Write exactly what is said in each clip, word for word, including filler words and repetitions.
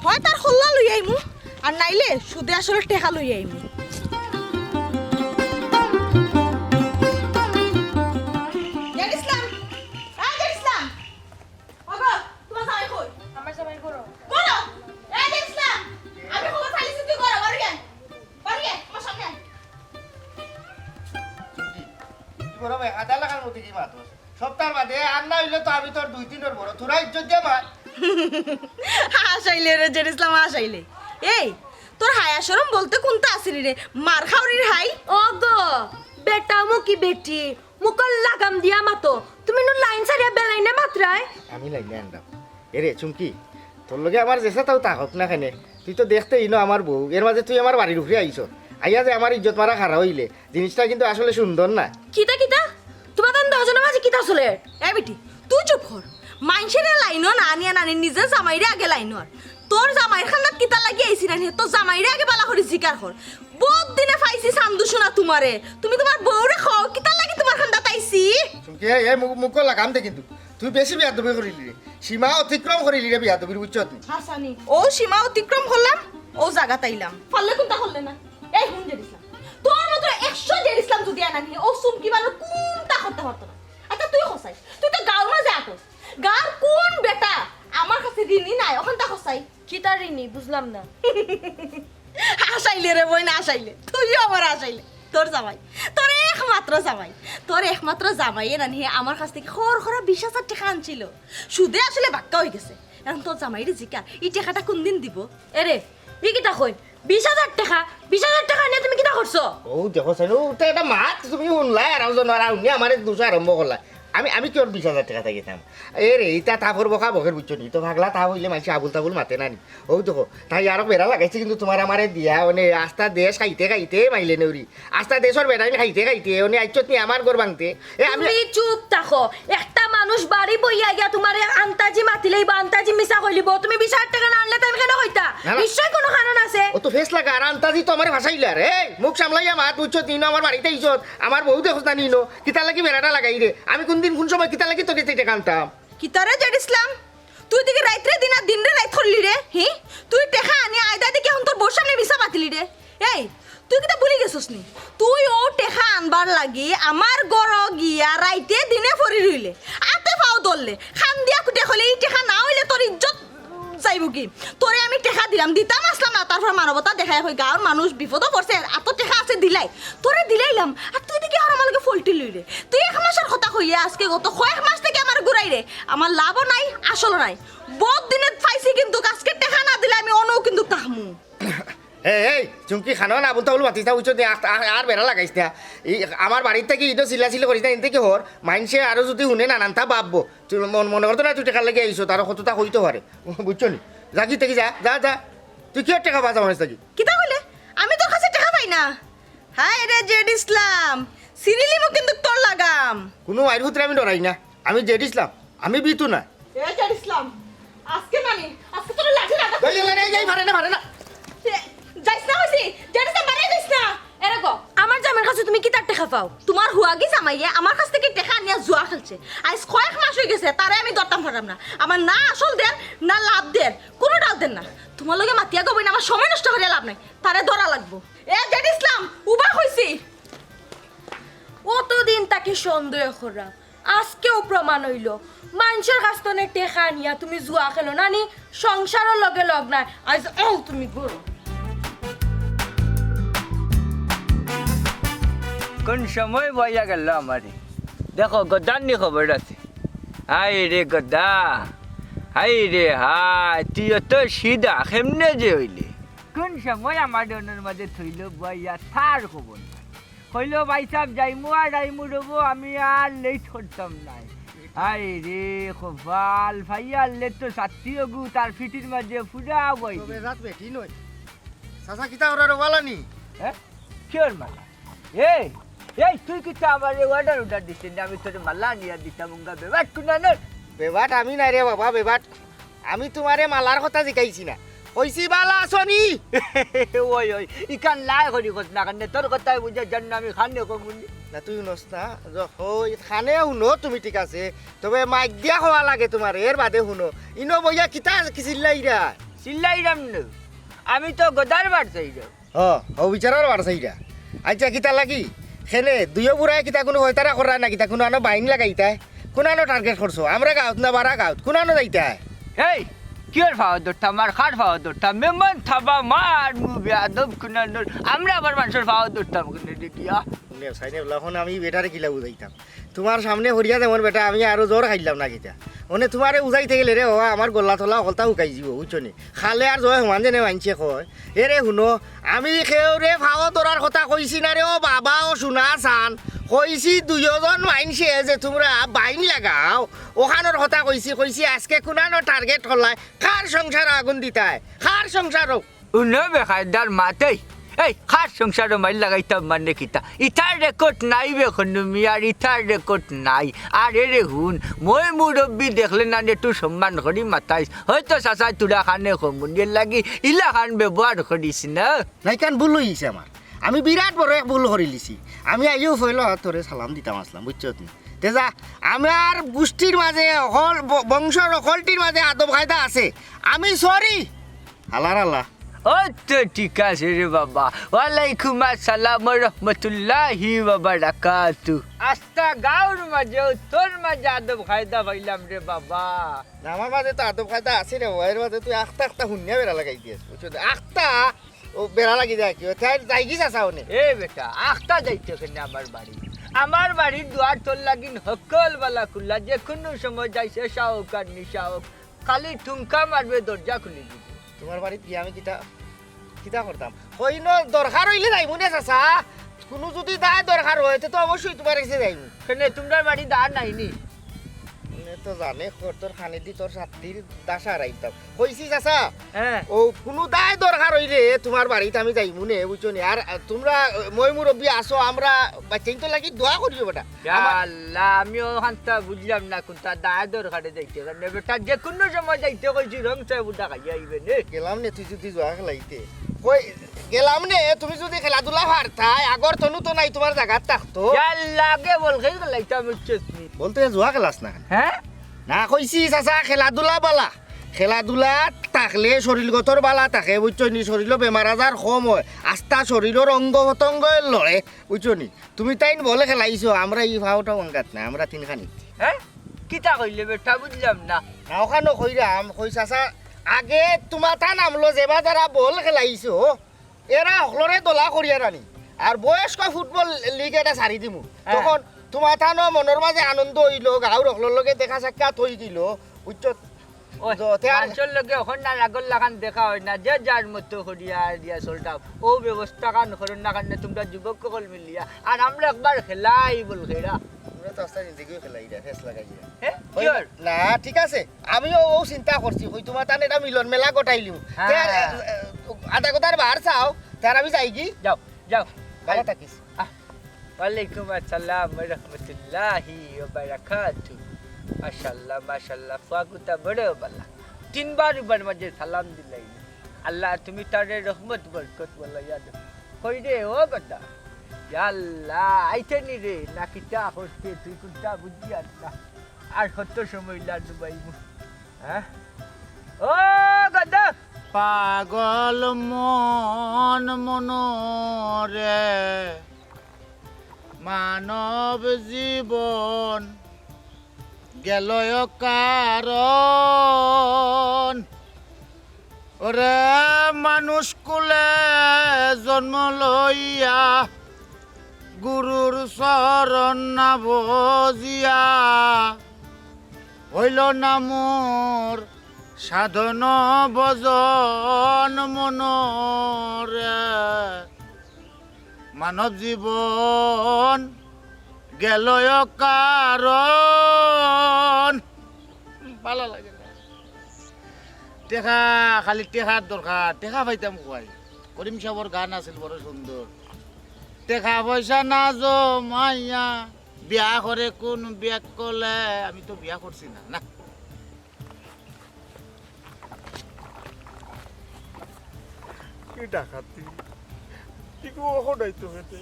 হয় তার খল্লা লই আইমু, আর নাইলে সুদে আসলে টেকা লই আইমু। জেড ইসলাম, এই জেড ইসলাম, ওগো, তোমার জামাই কই? আমার জামাই ঘরো। ঘরো? এই জেড ইসলাম, আমি খবর পাইছি তুই ঘরো, বাড়ি আয়। বাড়ি আয়, আমার সামনে আয়। চুমকি, কি বড় ভাই, হাজার লাখার মতো কি মাতস? সপ্তাহ বাদে আর না হইলে তো আমি তোর দুই তিনর বড়, তোরা ইজ্জত দিয়ে মার। হাসাইলে রে জেড ইসলাম, হাসাইলে। এই, তোর হায়া শরম বলতে কোনটা আছে রে? মার খাওরির হাই। ও গো, বেটা মুখী বেটি, মুখর লাগাম দিয়া মাতো। তুমি নু লাইন ছাড়িয়া বেলাইনে মাতরায়। আমি লাইনে আনলাম। এরে চুমকি, তোর লগে আমার যেসা তাও তা হোক না কেনে, তুই তো দেখতে ইনো আমার বউ, এর মাঝে তুই আমার বাড়ির উপরে আইছ। আইয়া যে আমার ইজ্জত মারা খাড়া হইলে, জিনিসটা কিন্তু আসলে সুন্দর না। কিতা কিতা? তোমার তান দশজনের মাঝে কিতা চলে? এ বেটি, তুই চুপ কর। মাইনষেরে লাইনো না আনিয়া নানি নিজে জামাইরে আগে লাইনো আর। তোর জামাইর খান্দাত কিতা লাগি আইছি নানি? তোর জামাইরে আগে বালা করি জিকার কর। বহুত দিনে পাইছি চান্দু সোনা তোমারে। তুমি তোমার বউরে কও, কিতা লাগি তোমার খান্দাত আইছি? চুমকি, এই, এই, মুখ, মুখ লাগাম দে কিন্তু। তুই বেশি বেয়াদবি করিলি রে। সীমা অতিক্রম করিলি রে বেয়াদবির, বুঝছত নি? হাসানি। ও সীমা অতিক্রম করলাম, ও জাগাত আইলাম। পারলে কোনটা করলে না? এই হুন জেড ইসলাম, তোর মতো একশো জেড ইসলাম যদি আনা নিয়ে ও চুমকি বানোর কোনটা করতে পারতো না। আচ্ছা তুই কছাই, তুই তো গাঁওর মাঝে আটস। গাঁওর কোন বেটা আমার কাছে ঋণী নাই, ওখানটা কছাই। কিতা ঋণী? বুঝলাম না। হাসাইলে রে বইন, হাসাইলে। তুইও আমার হাসাইলে। তোর জামাই, তোর একমাত্র জামাই, তোর একমাত্র জামাইয়ে নানি আমার কাছ থেকে খর খরা বিশ হাজার টেকা আনছিল। সুদে আসলে বাক্কা হয়ে গেছে। এখন তোর জামাইরে জিকা, ই টেকাটা কোন দিন দিব? এরে, ই কিতা কইন? বিশ হাজার টেকা? বিশ হাজার টেকা নিয়া তুমি কিতা করছো? ও দেখো চাইন, ও তো একটা মাত তুমি শুনলাই আর একজন আর উনি আমার এক দুষা আরম্ভ করলা। আমি, আমি কি ওর বিশ হাজার টেকা থাকি দিতাম? এ রে, ইতা তাপর বকা বকের বুঝছো নি? তো পাগলা তাপ হইলে মানষে আবুল তাবুল মাতে না নি। ও দেখো, তাই আরো বেড়া লাগাইছে কিন্তু তোমার আমারে দিয়া, মানে আস্তা দেশ খাইতে খাইতে মাইলে নেউরি। আস্তা দেশর বেড়াইন খাইতে খাইতে, মানে আইছত নি আমার ঘর ভাঙতে। এ আমি তুমি চুপ থাকো। একটা মানুষ বাড়ি বইয়া গিয়া তোমারে আন্তাজি মাতিলেই বা আন্তাজি মিছা কইলিব। তুমি বিশ হাজার টেকা না আনলে তাই কেন কইতা? না, না। নিশ্চয় কোনো কারণ আছে। ও তো ফেস লাগা, আর আন্তাজি তো আমারে ভাসাইলে আর। এই, মুখ সামলাইয়া মাত, বুঝছো, তুই না আমার বাড়িতে আইছত, আমার বউ দেখছ না নিনো, কিতার লাগি বেড়াটা লাগাই রে? আমি কোন দিন কোন সময় কিতার লাগি তোকে টেকা আনতাম? কিতারে জেড ইসলাম? তুই দেখি রাইতরে দিন আর দিনরে রাইত করলি রে, হি? তুই টেকা আনি আয়দা দেখি এখন তোর বউর সামনে মিছা মাতিলি রে। এই, তুই কিতা ভুলি গেছস নি? তুই ও টেকা আনবার লাগি আমার ঘরো গিয়া রাইতে দিনে পড়ি রইলে, আতে পাও ধরলে, খান দিয়া কুটে কইলে, "ই টেকা না হইলে তোর ইজ্জত যাইব কি? তোরে আমি টেকা দিলাম, দিতাম আসলাম না, তারপর মানবতা দেখায় কই গাঁওর মানুষ বিপদও পড়ছে, এত টেকা আছে দিলাই, তোরে দিলাইলাম, আর তুই দেখি আর আমার লগে ফল্টি লই রে। তুই এক মাসের কথা কইয়া আজকে গত কয়েক মাস থেকে আমার ঘুরাই রে, আমার লাভও নাই, আসলও নাই। বহুত দিনে পাইছি কিন্তু আজকে টেকা না দিলে আমি অনও কিন্তু কাহমু।" এই, এই, চুমকি খানো না, বলতে বলবো মাতিস না, বুঝছো নি? আর, আর, আর বেড়া লাগাইস না। এই আমার বাড়ির থেকে ইটো চিল্লা চিল্লি করিস না, এনতে কি হর? মাইনষে আরো যদি হুনে না, নানতা ভাববো। তুই মন-, মনে করতো না তুই টেকার লাগি আইছো, তারও কতটা হইতে পারে। বুঝছো নি? যা কি থেকে যা, যা, যা। তুই কি আর টেকা পাস আমার কাছ থাকি? কিতা কইলে? আমি তোর কাছে টেকা পাই না। হায় রে জেড ইসলাম, সিরিলিমু কিন্তু তোর লাগাম। কোনো মাইর পুত্রে আমি ডরাই না। আমি জেড ইসলাম, আমি বিতু না। এ জেড ইসলাম, আজকে নানি, আজকে তোর লাঠি লাগা। এই, এই, এই, এই, মারে না, মারে না। এ, যাইস না কইছি, জেড ইসলাম, বাড়ি যাইস না। এরে গো, আমার জামাইর কাছে তুমি কিতার টেকা পাও? তোমার হুয়াগি জামাইয়ে আমার কাছ থেকে টেকা আনিয়া জুয়া খেলছে। আজ কয়েক মাস হয়ে গেছে, তারে আমি ধরতাম পারলাম না। আমার না আসল দের, না লাভ দের, কোনোটাও দের না। তোমার লগে মাতিয়া গো বইন, আমার সময় নষ্ট করিয়া লাভ নাই, তারে ধরা লাগবো। এ জেড ইসলাম, উবা কইছি। অতদিন তাকে সন্দেহ করা, আজকেও প্রমাণ হইল। মানুষের কাছ থেকে টেকা নিয়া তুমি জুয়া খেলো না নি, সংসারও লগে লগ নাই। আজ ও তুমি গরু। কোন সময় বইয়া গেল আমারে? দেখো, গদার নি খবর আছে। হায় রে গদা, হায় রে হায়, তুই অত সিধা কেমনে যে হইলে? কোন সময় আমার ডনের মাঝে থইল বইয়া, তার খবর নাই। কইলো, "ভাই সাহেব, যাইমু আর যাইমু রবো, আমি আর লেট করতাম নাই।" হায় রে কপাল, ফাইয়ার লেট তো সাত্তি অগু তার ফিটির মাঝে ফুরা বই। তবে রাত বেটি নয়। চাচা, কিতা করার ওয়ালা নি? হ্যাঁ? কিয়র মালা? এই, এই, তুই কিতা আমারে অর্ডার অর্ডার দিস না? আমি তোরে মালা আনিয়া দিতাম, উঙ্গা বেবাট কুনানোর। বেবাট আমি নাই রে বাবা, বেবাট। আমি তোমারে মালার কথা জিকাইছি না। কইছি বালা আছো নি? ওই, ওই, ইখান লাই করি কত না, কারণ তোর কথায় বুঝে জান না, আমি খানে কমুনি। না, তুই হুনস না? য-, ওই কানে হুনো তুমি, ঠিক আছে, তবে মাইক দিয়া কওয়া লাগে তুমার, এর বাদে হুনো। ইনো বইয়া কিতা কি চিল্লাইরা? চিল্লাইরাম নু, আমি তো গদার বার চাইরাম। ও, ও বিচারর বার চাইরা। আইচ্ছা, কিতা লাগি? কেনে, দুইও বুড়ায় কিতা কুনু হয়তারা কররা না কিতা, কুনু আনো বাইন লাগাইতায়? কুনানো টার্গেট করছো? আমরা গাউত না বারা গাউত? কুনানো যাইতায়? এই, কিওর ফাও ধরতাম আর কার ফাও ধরতাম? মেমন থাবা মার মু বেয়াদব কুনানোর। আমরা আবার মানষর ফাও ধরতাম কেনে রে গিয়া? নে, সাইনে বলা, অখন আমি বেটারে কিলা বুঝাইতাম? তুমার সামনে পড়িয়া যেমন বেটা, আমি আরো জোর খাইলাম না কিতা? অনে তুমারে বুঝাইতে গেলে রে, ও আমার গলা তলা হকলতা হুকাই যিবো, বুঝছো নি? কালে আর জয় হমান যেনে মানষে কয়, এরে হুনো, আমি কেউরে ফাও ধরার কথা কইছি না রে, ও বাবা, ও সোনা চান। কইছি দুইওজন মাইনষে যে তুমরা বাইন লাগাও, অখানোর কথা কইছি। কইছি আজকে কুনানো টার্গেট করলায়, কার সংসারো আগুন দিতায়, কার সংসারো? হুনো বেকায়দার মাত, এই, কার সংসারো মাইর লাগাইতাম মানে কিতা? ইতার রেকর্ড নাই বে কুনু মিয়ার, ইতার রেকর্ড নাই। আর এরে হুন, ময় মুরব্বি দেখলে না একটু সম্মান করি মাতাইস, হয়তো চাচায় তুরা কানে কমুনির লাগি ইলাখান ব্যবহার করিস না। না, ইখান ভুল অইছে আমার। আমি বিরাট বড় এক ভুল করিলিছি। আমি আইয়াউ পয়লা তোরে সালাম দিতাম আছলাম, বুঝছত নি? তে যা, আমার গুষ্টির মাঝে হকল, ব-, বংশর হকলটির মাঝে আদব কায়দা আছে। আমি sorry। হালার হালা। ও তো ঠিক আছে রে বাবা। ওয়ালাইকুম আসসালাম ওয়া রাহমাতুল্লাহি ওয়া বারাকাতু। আস্তা গাউর মাঝে, তোর মাঝে আদব কায়দা পাইলাম রে বাবা। না, আমার মাঝে তো আদব কায়দা আছে রে বাবা, এর মাঝে তুই আখতা আখতা হুনিয়া বেড়া লাগাই দিয়াস, বুঝছো তো? আখতা ও বেড়া লাগি যায় কি? ও তাই যাইগি চাচা অনে। এ বেটা, আখতা যাইতে কেনে আমার বাড়ি? আমার বাড়ির দুয়ার তোর লাগিন হকল বালা খুলা, যে কুনু সময় যাইস, এশা অউক আর নিশা অউক, খালি ঠুংকা মারবে, দরজা খুলি দিবে। তুমার বাড়িত গিয়া আমি কিতা, কিতা করতাম? কইনো দরকার অইলে যাইমু নে চাচা, কুনু যুদি দায় দরকার অয়, তে তো অবশ্যই তুমার গেছে যাইমু। কেনে, তুমরার বাড়ি দায় নাই নি? মনে তো জানে, কর তোর খানেদি তোর ছাত্তির দাসা হারাইতাম। কইছি চাচা, হ্যাঁ। ও কুনু দায় দরকার অইলে তুমার বাড়িত আমি যাইমু নে, বুঝছো নি? আর, আ, তুমরা, আ, ময় মুরব্বি আছো, আমরা বাচ্চাইন্তর লাগি দোয়া করিও বেটা। ইয়া আমার আল্লাহ, আমিও অখানতা বুঝলাম না কুনতা দায় দরকারে যাইতে পারে না বেটা, যে কুনু সময় যাইতে কইছি রং চা বুটা খাইয়া আইবে নে। গেলাম নে, তুই যুদি জুয়া খেলাইতে। কই, গেলাম নে, তুমি যুদি খেলাধুলা পারতায়, আগর তনু তো নাই তুমার জাগাত থাকতো। ইয়া আল্লাহ, আগে বল খেল খেলাইতাম, বুঝছস নি? বলতে জুয়া খেলাস না কেনে? হ্যাঁ? না, কইছি চাচা, খেলাধুলা বালা। খেলাধুলা থাকলে শরীলগতর বালা থাকে, বুঝছো নি? শরীলো বেমার আজার কম অয়, আস্তা শরীলর অঙ্গ প্রত্যঙ্গ লড়ে, বুঝছো নি? তুমি তাইন বল খেলাইছো, আমরা ই ফাওটা অঙ্গাত না, আমরা তিনখানি। হ্যাঁ? কিতা কইলে বেটা, বুঝলাম না। না, অখানো কইরাম, কই চাচা, আগে তুমার তান আমলো যেবা যারা বল খেলাইছো, এরা হকলরে দলা করিয়া রানি। আর বয়স্ক ফুটবল লিগ এটা ছাড়ি দিমু। হ্যাঁ। তখন তুমার তানো মনর মাঝে আনন্দ অইলো, গাউর হকলর লগে দেখা সাক্ষাৎ অই গেলো, বুঝছো? ওই, তো তে আর মানষর লগে অখন না আগর লাখান দেখা অয় না, যে যার মতো করিয়া দিয়া চলতাম। ও ব্যবস্থা কান করো না কারণে তুমরা যুবক হকল মিলিয়া। আর আমরা একবার খেলাই বল খেলা। আমরা তো আস্তা জিন্দেগিও খেলাই রে, ফেস লাগাই রে। হ্যাঁ? ওই, কি অর? না, ঠিক আছে। আমিও ও চিন্তা করছি, কই তুমার তান এটা মিলন মেলা গোটাইলিমু। হ্যাঁ। তে আর, এ, এ, আধা কথার বার চাও, তে আর আমি যাইগি। যাও, যাও। ভালো থাকিস। আহ, ওয়ালাইকুম আসসালাম ওয়া রাহমাতুল্লাহি ওয়া বারাকাতু। মাশাআল্লাহ, মাশাআল্লাহ, ফুয়াগুতা বড় বালা। তিনবার উবার মাঝে সালাম দিলাই। আল্লাহ, তুমি তারে রহমত বরকত বলাইয়া দেও। কই রে, ও গদা? ইয়া আল্লাহ, আইতে নি রে, না কিতা করতে, তুই কুনটা বুঝি আর না। আর কত সময় লাডু বাইমু? হ্যাঁ? ও গদা! পাগল মন মনরে মানব জীবন গেল কারণ। ওরে মানুষ কুলে জন্ম লইয়া গুরুর চরণ না বুঝিয়া হইল না মোর সাধন ভজন মনরে। মানব জীবন গেল কারণ। ভালা লাগে না। টেকা, খালি টেকার দরকার, টেকা পাইতাম কই? করিম সাবর গান আছিল বড় সুন্দর। টেকা পয়সা না জমাইয়া বিয়া করে কোন বিয়া করলে? আমি তো বিয়া করছি না, না। কি ডাকাতি? কি গো, অখন আইতো খেতে?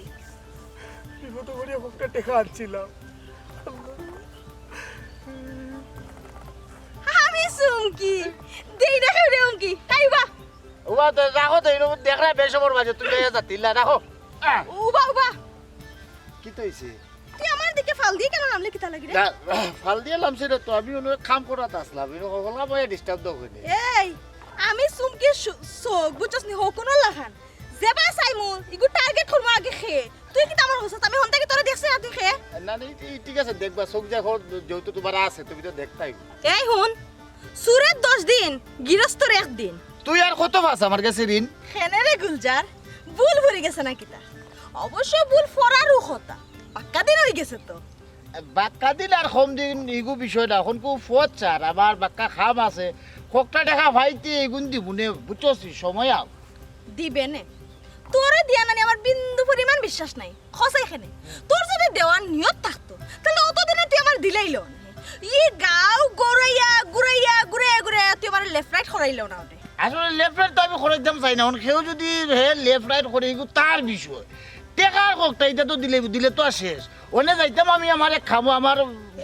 বিপদে পড়িয়া হকটা টেকা আনছিলাম। আমি চুমকি, দেই না কেউরে হুমকি, খাইবা। ওবা তো রাখো তো, এরকম দেখ না বেশ ওপর বাজে, তুই লইয়া যা, তিল্লা রাখো। আহ! উবা, উবা। কিতা অইছে? তুই আমার দিকে ফাল দিয়া কেনে লামলে কিতা লাগি রে? না, ফাল দিয়া লামছি না তো, আমি অনো কাম করাত আছলাম, এরকম হলা বয়া disturb দাও কইনে। এই, আমি চুমকি সু-, চোখ, বুঝছস নি, হকুনর লাখান। যেবা চাইমু, ইগু target করমু আগে খে। তুই কিতা আমার হসত? আমি হন্তা কি তোরে দেখছি না তুই খে? না, না, এই, এই ঠিক আছে, দেখবা, চোখ যা খর, যেহেতু তোমার আছে, তুমি তো দেখতাই। এই হুন, চুরের দশ দিন, গিরস্তর এক দিন। তুই আর কত পাস আমার গেছে ঋণ? কেনে রে গুলজার, ভুল ভরি গেছে না কিতা? অবশ্য ভুল ফরারও কথা, বাক্কা দিন অই গেছে তো। বাক্কা দিন আর কম দিন ইগু বিষয় না, অখন কু ফত চার, আমার বাক্কা কাম আছে, হকটা টেকা পাইতে ইগুন দিমুনে, বুঝছস নি, সময় আও। দিবে নে। তোরে দিয়া নানি আমার বিন্দু পরিমাণ বিশ্বাস নাই। খসাই কেনে? তোর যদি দেওয়ার নিয়ত থাকতো, তাহলে অতদিনে তুই আমার দিলাইলো না। ই গাঁও ঘুরাইয়া, ঘুরাইয়া, ঘুরাইয়া, ঘুরাইয়া তুই আমার left right করাইলো না ওটা। আসলে left right তো আমি করাইতাম চাই না, অখন কেউ যদি হে left right করে, এগু তার বিষয়। টেকার হকটা, এটা তো দিলে, দিলে তো আর শেষ। অনে যাইতাম আমি আমার এক খামো, আমার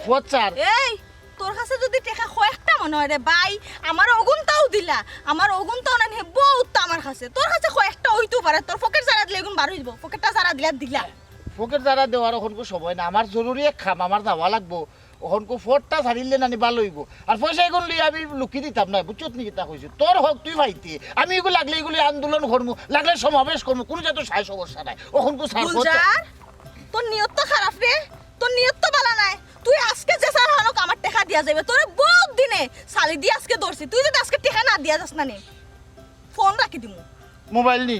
ফত চার। এই, তোর কাছে যদি টেকা কয়েকটা মনে হয় রে ভাই, আমার অগুনতাও দিলা, আমার অগুনতাও না নিয়ে বহুত আমার কাছে। তোর কাছে কয়েকটা অইতেও পারে, তোর পকেট জারা দিলে এগুন বার অই দিব, পকেটটা জারা দিলা দিলা। পকেট জারা দেওয়ার অখনকু সময় না, আমার জরুরি এক খাম, আমার যাওয়া লাগবো। অখনকু ফটটা ছাড়িলে নানি ভালো অইবো। আর পয়সা এগুন লইয়া আমি লুকি দিতাম না, বুঝছত নি কিতা কইছি? তোর হক তুই পাইতে, আমি এগু লাগলে এগু লইয়া আন্দোলন করমু, লাগলে সমাবেশ করমু, কুনু জাত সায় সমস্যা নাই। অখনকু ছাড়, ফট ছাড়। গুলজার, তোর নিয়ত তো খারাপ রে, তোর নিয়ত তো ভালা নাই। তুই আজকে যে স্যার হনক আমার টেকা দিয়া যাইবে, তোরে বহুত দিনে সালি দিয়া আজকে ধরছি। তুই যদি আজকে টেকা না দিয়া যাস না নি, ফোন রাখি দিমু। মোবাইল নি?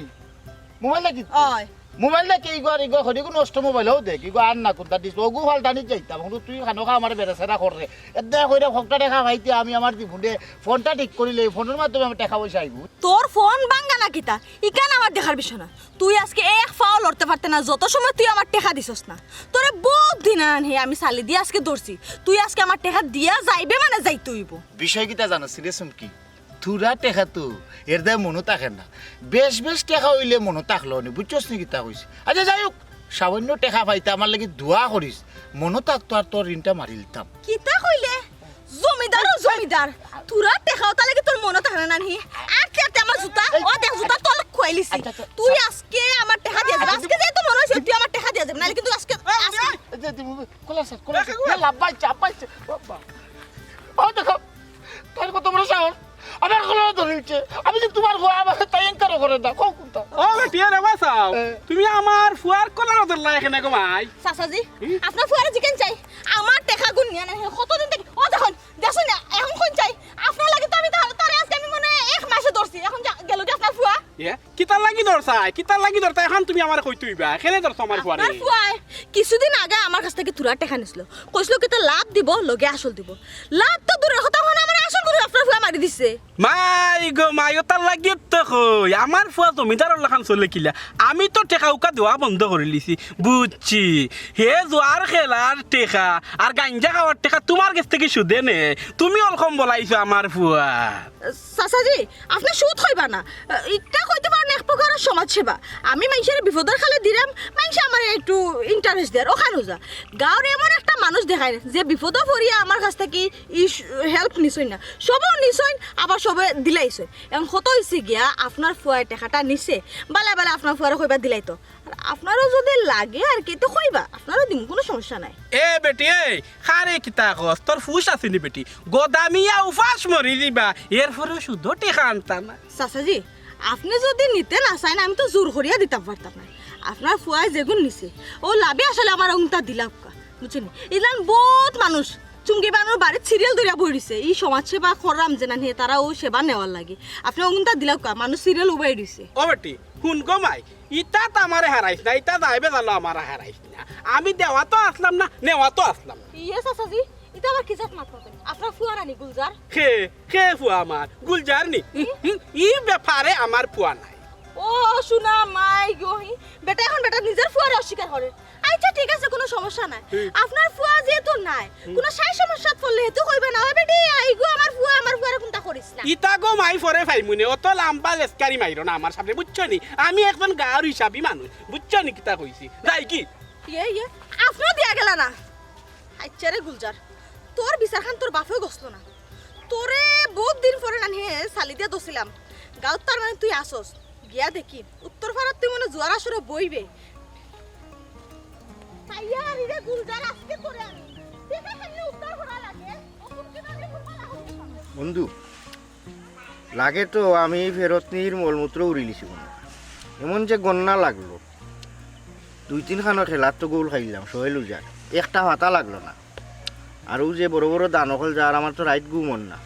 মোবাইল রাখি দিতে? অয়। মোবাইল রাখি ইগো আর ইগো করি, ইগো নষ্ট মোবাইল, অউ দেখ, ইগো আর না কুনটা display, অগু ফাল্টানি যাইতাম। অখন তুই খানো খা আমার বেড়া সেরা কর রে। এদ্দা কইরা হকটা টেকা পাইতে আমি আমার দিমুনে, ফোনটা ঠিক করিলে, ফোনর মাধ্যমে আমার টেকা পয়সা আইবো। তোর ফোন ভাঙ্গা না কিতা? ইখান আমার দেখার বিষয় না। তুই আজকে এক পাও লড়তে পারতে না, যত সময় তুই আমার টেকা দিছস না। তোরে বহুত দিন আনহি আমি সালি দিয়া আজকে ধরছি। তুই আজকে আমার টেকা দিয়া যাইবে মানে যাইতে অইবো। বিষয় কিতা জানোস রে চুমকি? থুড়া টেকা তো এর দায় মনো থাকে না। বেশ বেশ টেকা অইলে মনো থাকলো নি, বুঝছস নি কিতা কইছি? আচ্ছা যাই হোক, সামান্য টেকা পাইতে আমার লাগি দোয়া করিস, মনো থাকতো আর তোর ঋণটা মারি দিতাম। কিতা কইলে? জমিদার ও জমিদার, থুড়া টেকাও তার লাগি তোর মনো থাকে না নি? আটতে আটতে আমার জুতা, ও দেখ জুতা তল খুয়াইলিছি। আচ্ছা, আচ্ছা। তুই আজকে আমার টেকা দিয়া যাবে, আজকে যেহেতু মনো অইছে তুই আমার টেকা দিয়া যাবে, নাহলে কিন্তু আজকে, আজকে এই যে দিমু, খোলা স্যার, খোলা স্যার। এ, লাভ পাইছে, আপ পাইছে। বাবা। ও দেখো, তার কত বড় সাহস। আমার কলার ধরে নিচ্ছে। আমি যে তোমার ফুয়া, আমার তাই এনকারও করে না। কও কোনটা? ও বেটি, এ রে বাসাও। এ। তুমি আমার ফুয়ার কলার ধরলা এখানে গো মাই। চাচাজি, হুম? আপনার ফুয়ারে জিকেন চাই। আমার টেকা গুন নিয়া না, কতদিন থেকে, ও দেখুন, দেখুন না, এখন কোন চাই? আপনার লাগি তো আমি তার, তারে আজকে আমি মনে হয় এক মাসে ধরছি। এখন যা, গেল কি আপনার ফুয়া? এ? কিতার লাগি ধরছাই? কিতার লাগি ধরতা? এখন তুমি আমারে কইতে অইবা। কেনে ধরছো আমার ফুয়ারে? আপনার ফুয়ায় কিছুদিন আগে আমার কাছ থাকি থুড়া টেকা নিছিল। কইছিল কিতা লাভ দিব, লগে আসল দিব। লাভ তো দূরের কথা, অখন আমার আসল গুন আপনার ফুয়া মারি দিছে। মাই গো মাই, অতার লাগি তো কই, আমার ফুয়া জমিদারর লাখান চলে কিলা। আমি তো টেকা উকা দেওয়া বন্ধ করিলিছি, বুঝছি। হে জুয়ার খেলার টেকা আর গাঞ্জা খাওয়ার টেকা তুমার গেছ থাকি সুদে নে। তুমি অলকম বলাইছো আমার ফুয়া। চাচাজি, আপনে সুদ কইবা না। ইটা কইতে পারেন এক প্রকার সমাজ সেবা। আমি মাইনষের বিপদর কালে দিরাম, মাইনষে আমারে একটু interest দেয়, অখান অইছে। গাঁওর এমন একটা মানুষ দেখায় যে বিপদো পড়িয়া আমার কাছ থাকি ই স-, help নিছইন না। সবেও নিছইন, আবার সবে দিলাইছইন। এখন কত অইছে গিয়া, আপনার ফুয়ায় টেকাটা নিছে, বালা বালা আপনার ফুয়ারে কইবা দিলাইতো। আর আপনারও যদি লাগে আর কি, তো কইবা, আপনারও দিমু, কুনু সমস্যা নাই। এ বেটি, এই, কারে কিতা কস? তোর ফুস আছে নি বেটি? গদামিয়া উপাস মরি দিবা, এরপরেও সুদো টেকা আনতা না। চাচাজি, আপনে যদি নিতে না চাইন, আমি তো জোর করিয়া দিতাম পারতাম না। আপনার ফুয়ায় যেগুন নিছে, অউ লাভে আসলে আমার অগুনতা দিলাউক্কা, বুঝছইন নি? ইলান বহুত মানুষ চুমকি বানুর বাড়িত serial ধরিয়া বই রইছে। ই সমাজ সেবা কররাম যে না হে, তারা অউ সেবা নেওয়ার লাগি। আপনে অগুনতা দিলাউক্কা, মানুষ serial উবাই রইছে। ও বেটি, হুন গো মাই, ইতাত আমারে হারাইস না, ইতা যাইবে জানো আমারে হারাইস না। আমি দেওয়াত আছলাম না, নেওয়াত আছলাম না। ইয়ে চাচাজি, ইতা আবার কি জাত মাত মাতইন? আপনার ফুয়া নানি গুলজার? কে, কে ফুয়া আমার? গুলজার নি? হুম, হুম, ই ব্যাপারে আমার ফুয়া নাই। ও, শুনা মাই গো, হি, বেটা এখন বেটা নিজের ফুয়ারে অস্বীকার করে। আচ্ছা, ঠিক আছে, কুনু সমস্যা নাই। হুম। আপনার ফুয়া যেহেতু নাই, হুম। কুনু সাই সমস্যাত পড়লে হেতু কইবা না, "ওই বেটি, আইগো আমার ফুয়া, আমার ফুয়ারে কুনতা করিস না।" ইতা গো মাই পরে পাইমুনে, অত লাম্বা লেসকারি মাইরো না আমার সামনে, বুঝছো নি? আমি একজন গাঁওর হিসাবি মানুষ, বুঝছো নি কিতা কইছি? যাই কি? ইয়ে ইয়ে, আপনেও দিয়া গেলা না। আচ্ছা রে গুলজার, তোর বিচারখান তোর বাপেও গছলো না। তোরে বউত দিন পরে নানি হে চালি দিয়া ধরছিলাম। গাউত তার মানে তুই আসস। গিয়া দেখি, উত্তর পাড়াত তুই মনে জুয়ার আসরে বইবে। চাইয়া আনি রে গুলজার, আজকে তোরে আমি। দেখে কেমনে উদ্ধার করা লাগে, অখন কিভাবে করবা না? বন্ধু, লাগে তো আমি ফেরতনির মলমূত্র উড়িলিছি মনে হয়। এমন যে গন্না লাগলো, দুই তিন খানো খেলার তো গোল খাইলাম, সোহেল উজার, একটা পাতা লাগলো না। আর ও যে বড় বড় দান অকল যার, আমার তো রাইত ঘুম অর না,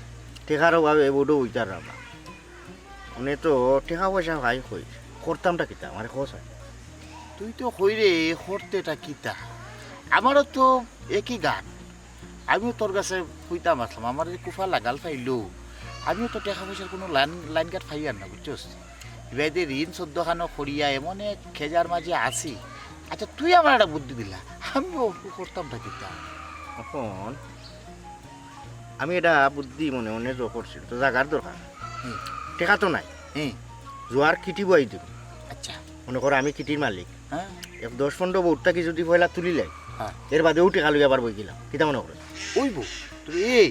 টেকার অভাবে বউত বইতার না। মানে তো টেকা পয়সা ভাই কই, করতামটা কিতা, আমারে কও চাই। তুই তো কই রে, করতেটা কিতা? আমারও তো একই গান। আমিও তোর কাছে কইতাম আসলাম, আমার যে কুফা লাগাল পাইলো, আমিও তো টেকা পয়সার কোনো লাইন, লাইন ঘাট পাইয়ার না, বুঝছস? ইবাইদে ঋণ চোদ্দ খানো করিয়া এমন এক খেজার মাঝে আছি। আচ্ছা, তুই আমার একটা বুদ্ধি দিলা, আমিও করতামটা কিতা? অখন আমি এটা বুদ্ধি মনে মনে জো করছি, তো জাগার দরকার। হুম। টেকা তো নাই। হুম। জুয়ার কিটি বই দিব। আচ্ছা। মনে কর আমি কিটির মালিক। হ্যাঁ। এক দশ পনেরো বউত থাকি যদি পয়লা তুলিলাই, হ্যাঁ। এর বাদেও টেকা লইয়া আবার বই গেলাম। কিতা মনে করে? ওই বউ, তুই এই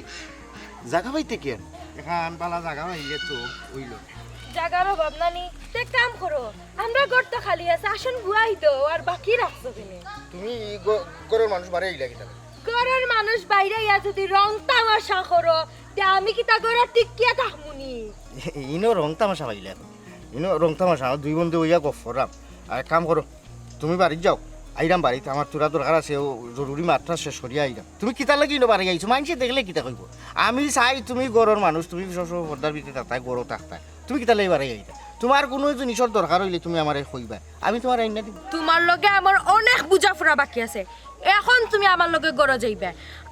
জাগা পাইতে কেন? এখান বালা জাগা পাইলে তো অইলো। জাগার অভাব নানি, তে কাম করো। আমরা ঘর তো খালি আছে, আসন বুয়াই দেও, আর বাকি রাখছো কেনে? তুমি ই গ-, ঘরর মানুষ বারে ইলা কিতা? ঘরর মানুষ বাইরে ইয়া যদি রং তামাশা করো, তে আমি কিতা ঘরো টিকিয়া থাকমুনি? ইনো রং তামাশা পাইলে এখন। ইনো রং তামাশা, আমরা দুই বন্ধু অইয়া গফ কররাম। আর এক কাম করো, তুমি বাড়িত যাও, আইরাম বাড়িত, আমার থুড়া দরকার আছে, ও জরুরি মাতটা শেষ করিয়া আইরাম। তুমি কিতার লাগি ইনো বাড়ি আইছো? মানষে দেখলে কিতা কইবো? আমি চাই তুমি ঘরর মানুষ, তুমি সবসময় পর্দার ভিতরে থাকতায়, ঘরো থাকতায়। তুমি কিতার লাগি বাড়ি আইতা? তুমার কুনু জিনিসর দরকার অইলে তুমি আমারে কইবা, আমি তুমারে আইনা দিমু। তুমার লগে আমার অনেক বুঝাফুরা বাকি আছে। এখন তুমি আমার লগে ঘরো যাইবা,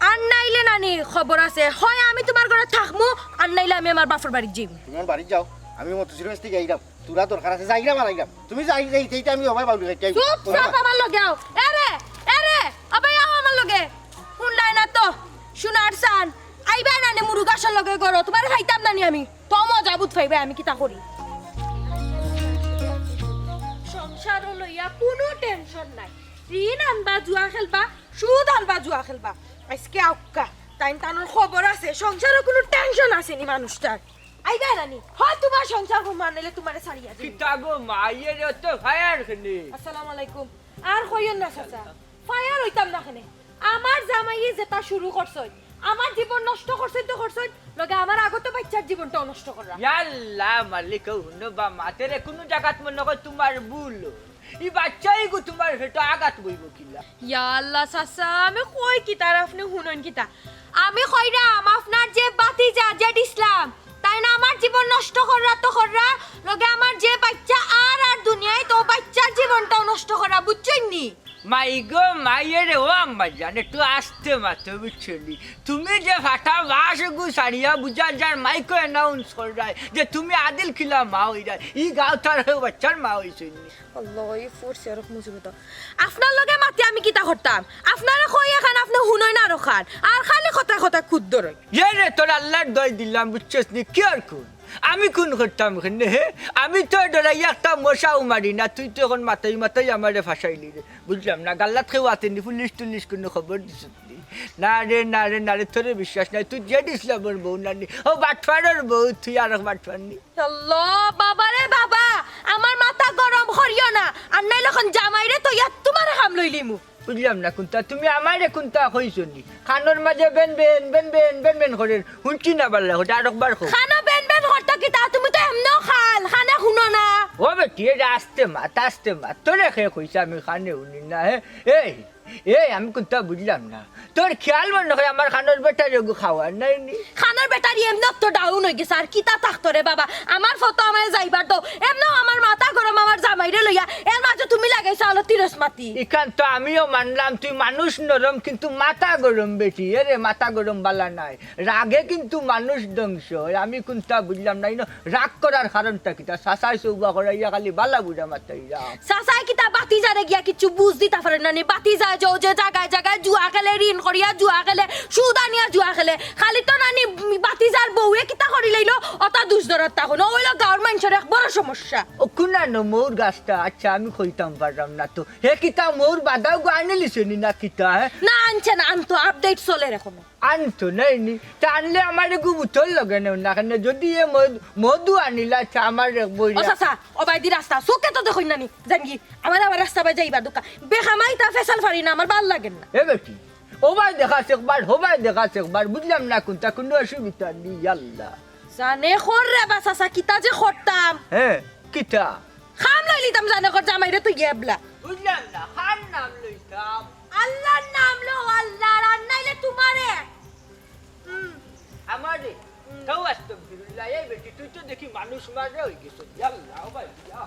আর নাইলে নানি খবর আছে, হয় আমি তুমার ঘরো থাকমু, আর নাইলে আমি আমার বাপর বাড়িত যাইমু। তুমি আমার বাড়িত যাও, আমি মতসির কাছ থাকি আইরাম। থুড়া দরকার আছে, যাইরাম আর আইরাম। তুমি যাই, যাই, যাইতে আমি হবায় বাউলি খাইতে আইবো। চুপ, চুপ, আমার লগে আও। এরে, এরে, আবাই আও আমার লগে। হুনলায় না তো, সোনার চান। আইবায় নানি মুরু ঘাসর লগে ঘরো, তুমারে খাইতাম নানি আমি। তো মজা বুঝ পাইবায় আমি কিতা করি। সংসারও লইয়া কুনু tension নাই। ঋণ আনবা, জুয়া খেলবা, সুদ আনবা, জুয়া খেলবা। আইজকে আউক্কা, তাইন তানর খবর আছে, সংসারও কুনু tension আছে নি মানুষটার। আইবায় নানি, হয় তুমার সংসার করমু, আর নাইলে তুমারে ছাড়িয়া দিমু। কিতা গো মা, ইয়ে রে তো ফায়ার কেনে? আসসালামু আলাইকুম। আর কইও না চাচা, ফায়ার অইতাম না কেনে। আমার জামাইয়ে যেটা শুরু করছইন, আমার জীবন নষ্ট করছইন তো করছইন, লগে আমার আগত বাইচ্চার জীবনটাও নষ্ট কররা। ইয়াল্লা মালিক, হুনো বা মাতেরে কুনু জাগাত মনে কয় তুমার ভুল। ই বাইচ্চাইগু তুমার পেটো আঘাত বইবো কিলা? ইয়া আল্লাহ চাচা, আমি কই কিতা আর আপনে হুনইন কিতা? আমি কইরাম আপনার যে ভাতিজা জেড ইসলাম, তাইন আমার জীবন নষ্ট কররা তো কররা, লগে আমার যে বাইচ্চা আর আর দুনিয়াইত, তো বাইচ্চার জীবনটাও নষ্ট কররা, বুঝছইন নি? মাই গো মাইয়ে রে, ও আম্মা জান, একটু আস্তে মাতো, বুঝছো নি? তুমি যে ফাটা বাঁশগু ছাড়িয়া বুঝা যার মাইকো announce কররায় যে তুমি আদিল কিলা মা অইরায়, ই গাঁওত আর কেউ বাইচ্চার মা অইছইন নি। আল্লাহ, ই পড়ছে আরক মুসিবত। আপনার লগে মাতি আমি কিতা করতাম? আপনারে কই এখান, আপনে হুনইন না আরোখান। আর খালি কথায় কথায় খুদ ধরইন। ইয়ে রে, তোর আল্লার দোয়াই দিলাম, বুঝছস নি? কিয়র খুন? আমি খুন করতাম কেনে, হে? আমি তো ডরাইয়া একটা মশাও মারি না, তুই তো এখন মাথায় মাথায় আমারে ফাঁসাইলি রে। বুঝলাম না, গাল্লাত কেউ আতেনি, পুলিশ টুলিশ কুনু খবর দিছত নি? না রে, না রে, না রে, তোরে বিশ্বাস নাই, তুই জেড ইসলামর বউ না নি, ও বাটফারর বউ, তুই আরক বাটফার নি। আল্লাহ, বাবা রে বাবা, আমার মাথা গরম করিও না, আর নাইলে এখন জামাইরে তো ইয়াত তুমারে কাম লইলিমু। বুঝলাম না কুনতা, তুমি আমারে কুনতা কইছো নি? কানর মাঝে Ben Ben, Ben Ben, Ben Ben করের, হুনছি না বালা, ওটা আরকবার কও। কানো বেন বেন করতা কিতা? তুমি তো এমনেও খাল, কানে হুনো না। ও বেটি, এরে আস্তে মাত, আস্তে মাত। তোরে কে কইছে আমি কানে হুনি না, হে? এই, এই, আমি কুনতা বুঝলাম না। তোর খেয়াল মনে হয় আমার কানর ব্যাটারি ওগু খাওয়ার নাই নি? কানর ব্যাটারি এমনেও তো down অইগেছে, আর কিতা থাকতো রে বাবা? আমার ফটো আমারে যাইবার দেও, এমনেও আমার মাথা গরম আমার জামাইরে লইয়া, এর মাঝে তুমি লাগাইছো আলো তিরস মাতি। ইখান তো আমিও মানলাম, তুই মানুষ নরম, কিন্তু মাথা গরম বেটি। এরে, মাথা গরম বালা নায়, রাগে কিন্তু মানুষ ধ্বংস অয়। আমি কুনতা বুঝলাম না, ইনো রাগ করার কারণটা কিতা? চাচায় সৌবা করাইয়া খালি বালা বুঝা মাতাইরা। চাচায় কিতা ভাতিজারে গিয়া কিচ্ছু বুঝ দিতা পারে না নি? ভাতিজায় যে, যে জাগায় জাগায় জুয়া খেলে, ঋণ করিয়া জুয়া খেলে, সুদ আনিয়া জুয়া খেলে। খালি তো নানি ভাতিজার বউয়ে কিতা করি লইলো, অতা দুষ ধরার তখন। অইলো গাঁওর মানষর এক বড় সমস্যা। ও কুনানো মৌর গাছটা? আচ্ছা, আমি কইতাম পারি। রাম না তো। হে কিতা মৌর বাদাও গো আনিলিছে নি না কিতা, হে? না, আনছে না, আনতো, আপডেট চলের এখনো। আনতো নাই নি? তা আনলে আমারে গু বুতল লগে নেও না কেনে? যদি এ মধু, মধু আনিলা, আচ্ছা, আমার এক বই ও চাচা, ও বাইদি রাস্তা, চোখে তো দেখইন না নি? জাঙ্গি, আমার আবার রাস্তা বাই যাইবার দোকা। বেখামাই তা ফেসাল ফারি না, আমার ভালা লাগের না। এ বেটি, ও বাই দেখাস একবার, হো বাই দেখাস একবার, বুঝলাম না কোনটা, কোনো অসুবিধা নেই, আল্লাহ। জানে কর রে বা চাচা, কিতা যে করতাম। হে, কিতা? খাম লইলিতাম জানে কর জামাইরে তুই গেবলা। বুঝলাম না, খাম নাম লইতাম। আল্লাহর নাম লও, আল্লাহর, আর নাইলে তোমারে। হুম। আমারে? হুম। তাও আস্তাগফিরুল্লাহ, এই বেটি, তুই তো দেখি মানুষ মাররা অইগেছস। ইয়া আল্লাহ, ও ভাই, ইয়া।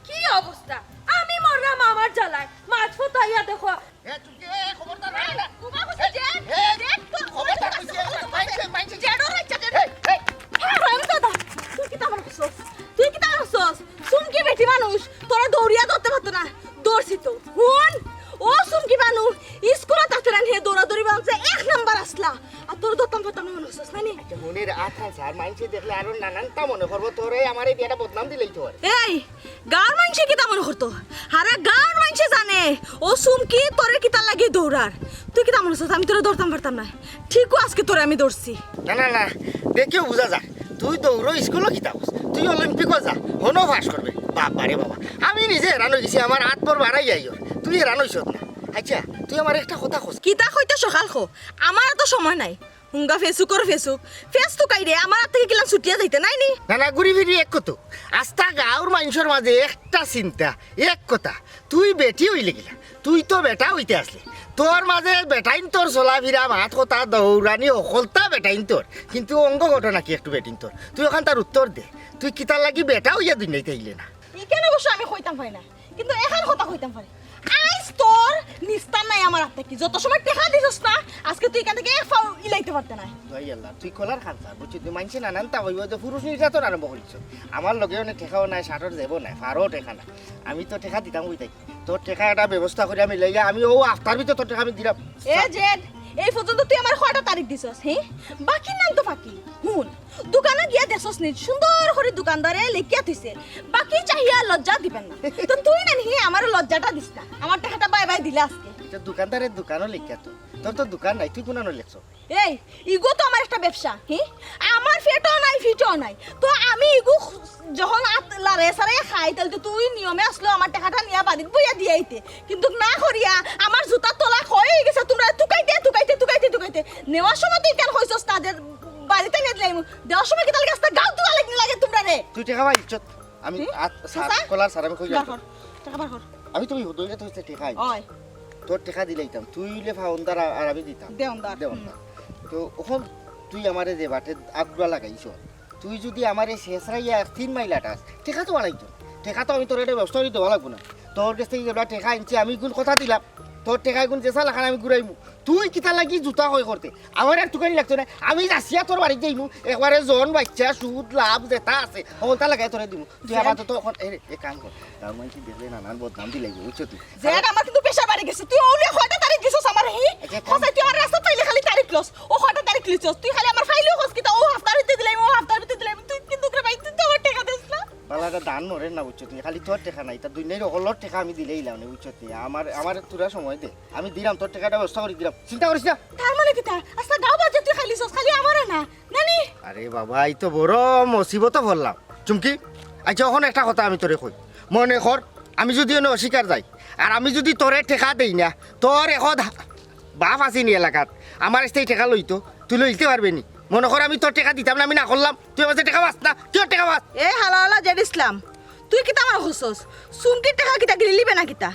কি অবস্থা? আমি মরলাম আমার জ্বালায়। মাঝ পথে আইয়া দেখো। এ, তুই কি, এ, খবরদার, না, না। তোমার কাছে এ, যে, এ, যে, তোর খবরদার, তুই কি, এ, মাইনষে, মাইনষে। জেডর হচ্ছে, জেড। এই, এই। হারামজাদা, তুই কিতা মনে করছস? তুই কিতা মনে করছস? চুমকি বেটি মানুষ, তোরে দৌড়িয়া ধরতে পারতো না। ধরছি তো। হুন, ও চুমকি মানুষ, স্কুলো থাকতে না নিয়ে দৌড়াদৌড়ি বানাচ্ছে এক নাম্বার আসলা। আর তোর ধরতাম পারতাম না মনে করছস, না নি? আচ্ছা, হুনের আথান স্যার, মাইনষে দেখলে আরো নানানটা মনে করবো, তোরে আমারে দিয়া একটা বদনাম দিলেই তো আর। এই, গাঁওর মাইনষে কিতা মনে করতো? আরে গাঁওর মাইনষে জানে, ও চুমকি তোরে কিতার লাগি দৌড়ার। তুই কিতা মনে করছস আমি তোরে ধরতাম পারতাম না? ঠিকও আজকে তোরে আমি ধরছি। না, না, না, দেখিও বুঝা যায়। তুই দৌড়ো স্কুলো কিতা করস? তুই অলিম্পিকো যা, হনো পাস করবে। বাবা রে বাবা, আমি নিজে হেরান অইগেছি, আমার আত বড় বাড়াই আইও। তুই হেরান অইছস না। আচ্ছা, তুই আমার একটা কথা কস। কিতা কইতে সকাল কো? আমার তো সময় নাই। হুঙ্গা ফেসুকর ফেসুক, ফেস তুকাই রে, আমার আত থাকি কিলান ছুটিয়া যাইতে নাই নি? না, না, ঘুরি ফিরি এক কত। আস্তা গাঁওর মাইনষর মাঝে একটা চিন্তা, এক কথা। তুই বেটি অইলে কিলা, তুই তো বেটা অইতে আসলে। তোর মাঝে বেটাইন তোর চলাফিরা, মাত কথা, দৌড়ানি, হকলতা বেটাইন তোর। কিন্তু অঙ্গ ঘটনা কি একটু বেটিন তোর? তুই ওখান তার উত্তর দে। তুই কিতার লাগি বেটা অইয়া দুনিয়াইতে আইলে না? ইখান অবশ্য আমি কইতাম পারি না, কিন্তু এখান কথা কইতাম পারি। আইজ তোর নিস্তার নাই আমার আত থাকি। যত সময় টেকা দিছস না, আজকে তুই ইখান থাকি এক পাও ইলাইতে পারতে নায়। ভাই আল্লাহ, তুই কলার খান স্যার, বুঝছিস? তুই মাইনষে নানানতা কইবো যে পুরুষ নির্যাতন আরম্ভ করিস। আমার লগে অনেক টেকাও নাই, শার্টর জেবও নাই, ফারও টেকা নাই। আমি তো টেকা দিতাম কই থাকি। তোর টেকা একটা ব্যবস্থা করি আমি লইয়া, আমি ও হাপ্তার ভিতরে তোর টেকা আমি দিলাম। এ জেড, এই পর্যন্ত তুই আমার কয়টা তারিখ দিছস, হে? বাকির নাম তো ফাঁকি। হুন, দোকানো গিয়া দেখছস নি, সুন্দর করি দোকানদারে লেখিয়া থইছে, বাকি চাহিয়া লজ্জা দিবেন না। তো তুই না নি আমারে লজ্জাটা দিস না, আমার টেকাটা বাই বাই দিলে আজকে। এটা দোকানদারের দোকানও লেখিয়া তো, তোর তো দোকান নাই, তুই কোনানো লেখছ? এই, ইগু তো আমার একটা ব্যবসা, হি? আমার পেটও নাই, ফিটও নাই, তো আমি ইগু যখন আত লারে সারে খাই, তাহলে তো তুই নিয়মে আসলো আমার টেকাটা নিয়া বাড়িত বইয়া দিয়াইতে, কিন্তু না করিয়া আমার জুতার তলা ক্ষয় অইগেছে, তোমরা তুকাইতে, তুকাইতে, তুকাইতে, তুকাইতে। নেওয়ার সময় তুই কেন কইছস না যে বাড়িত নিয়া দিলাইমু? দেওয়ার সময় কিতা লাগি আস্তা গাও তুলা লাগি লাগে তোমরারে? তুই টেকা পাইছস? আমি হুম? আত-, স্যার, চাচা? কলার স্যার, আমি কই বার যাইতাম? কর, টেকা বার কর। আমি তো ওই দইলে তো হচ্ছে টেকাই। ওই। তোর টেকা দিলাইতাম, তুই অইলে ফাউন্দার আর, আর আমি দিতাম। দেওয়ানদার, দেওয়ানদার। হুম। তো ওখান তুই আমারে যে বাটে আগুয়া লাগাইছ, তুই যদি আমারে শেষরাইয়া এক তিন মাইল আটাস, টেকা তো বাড়াইতো। টেকা তো আমি তোর একটা ব্যবস্থা করে দেওয়া লাগবো না। তোর কাছ থেকে যেগুলা টেকা আনছি, আমি গুণ কথা দিলাম, তোর টেকা গুণ যেসা লাখান আমি ঘুরাইমু। তুই কিতা লাগি জুতা হয় করতে? আমার আর তুকানি লাগতো না। আমি যাচিয়া তোর বাড়িত যাইমু, একবারে জন বাচ্চা, সুদ, লাভ যেটা আছে, হকলতা লাগাই তোরে দিমু। তুই জেড। আপাতত এখন, এই রে, এক কাম কর। গাঁওর মাইনষে দেখলে নানান বদনাম দিলাইবো, বুঝছো তুই? জেড, আমার কিন্তু প্রেশার বাড়ি গেছে। তুই অউলে কয়টা তারিখ দিছস আমার, হি? আচ্ছা, এখন কইছস তুই আমার রাস্তাত পাইলে খালি তারিখ লস। ও কয়টা তারিখ লইছস? তুই খালি আমার ফাইলও কস কিতা? ও হাপ্তার ভিতরে দিলাইমু, ও হাপ্তার ভিতরে দিলাইমু। তুই কিন্তু রে ভাই, তুই তো আমার টেকা দিস না। বালা, এটা দান নড়ের না, বুঝছো তুই? খালি তোর টেকা নাই, তার দুনিয়ার হকলর টেকা আমি দিলাইলাম না, বুঝছো তুই? আমার, আমার তোরা সময় দে, আমি দিলাম, তোর টেকাটা ব্যবস্থা করি দিলাম, চিন্তা করিস না। তার মানে কিতা? আস্তা গাঁও বাদ যে তুই খালি চস, খালি আমারে না, নানি? আরে বাবা, এই তো বড় মুসিবতো পড়লাম। চুমকি, আচ্ছা, এখন একটা কথা আমি তোরে কই। মনে কর, আমি যদি অনে অস্বীকার যাই, আর আমি যদি তোরে টেকা দেই না, তোর এখন বাপ আছে নি এলাকাত, আমার কাছ থেকে টেকা লইতো, তুই লইতে পারবে নি? মনে কর আমি তোর টেকা দিতাম না, আমি না করলাম, তুই আমার কাছে টেকা পাস না, তুই ওর টেকা পাস। এ হালা হালা জেড ইসলাম, তুই কিতা আমার কইছস? চুমকির টেকা কিতা গিলিলিবে না কিতা?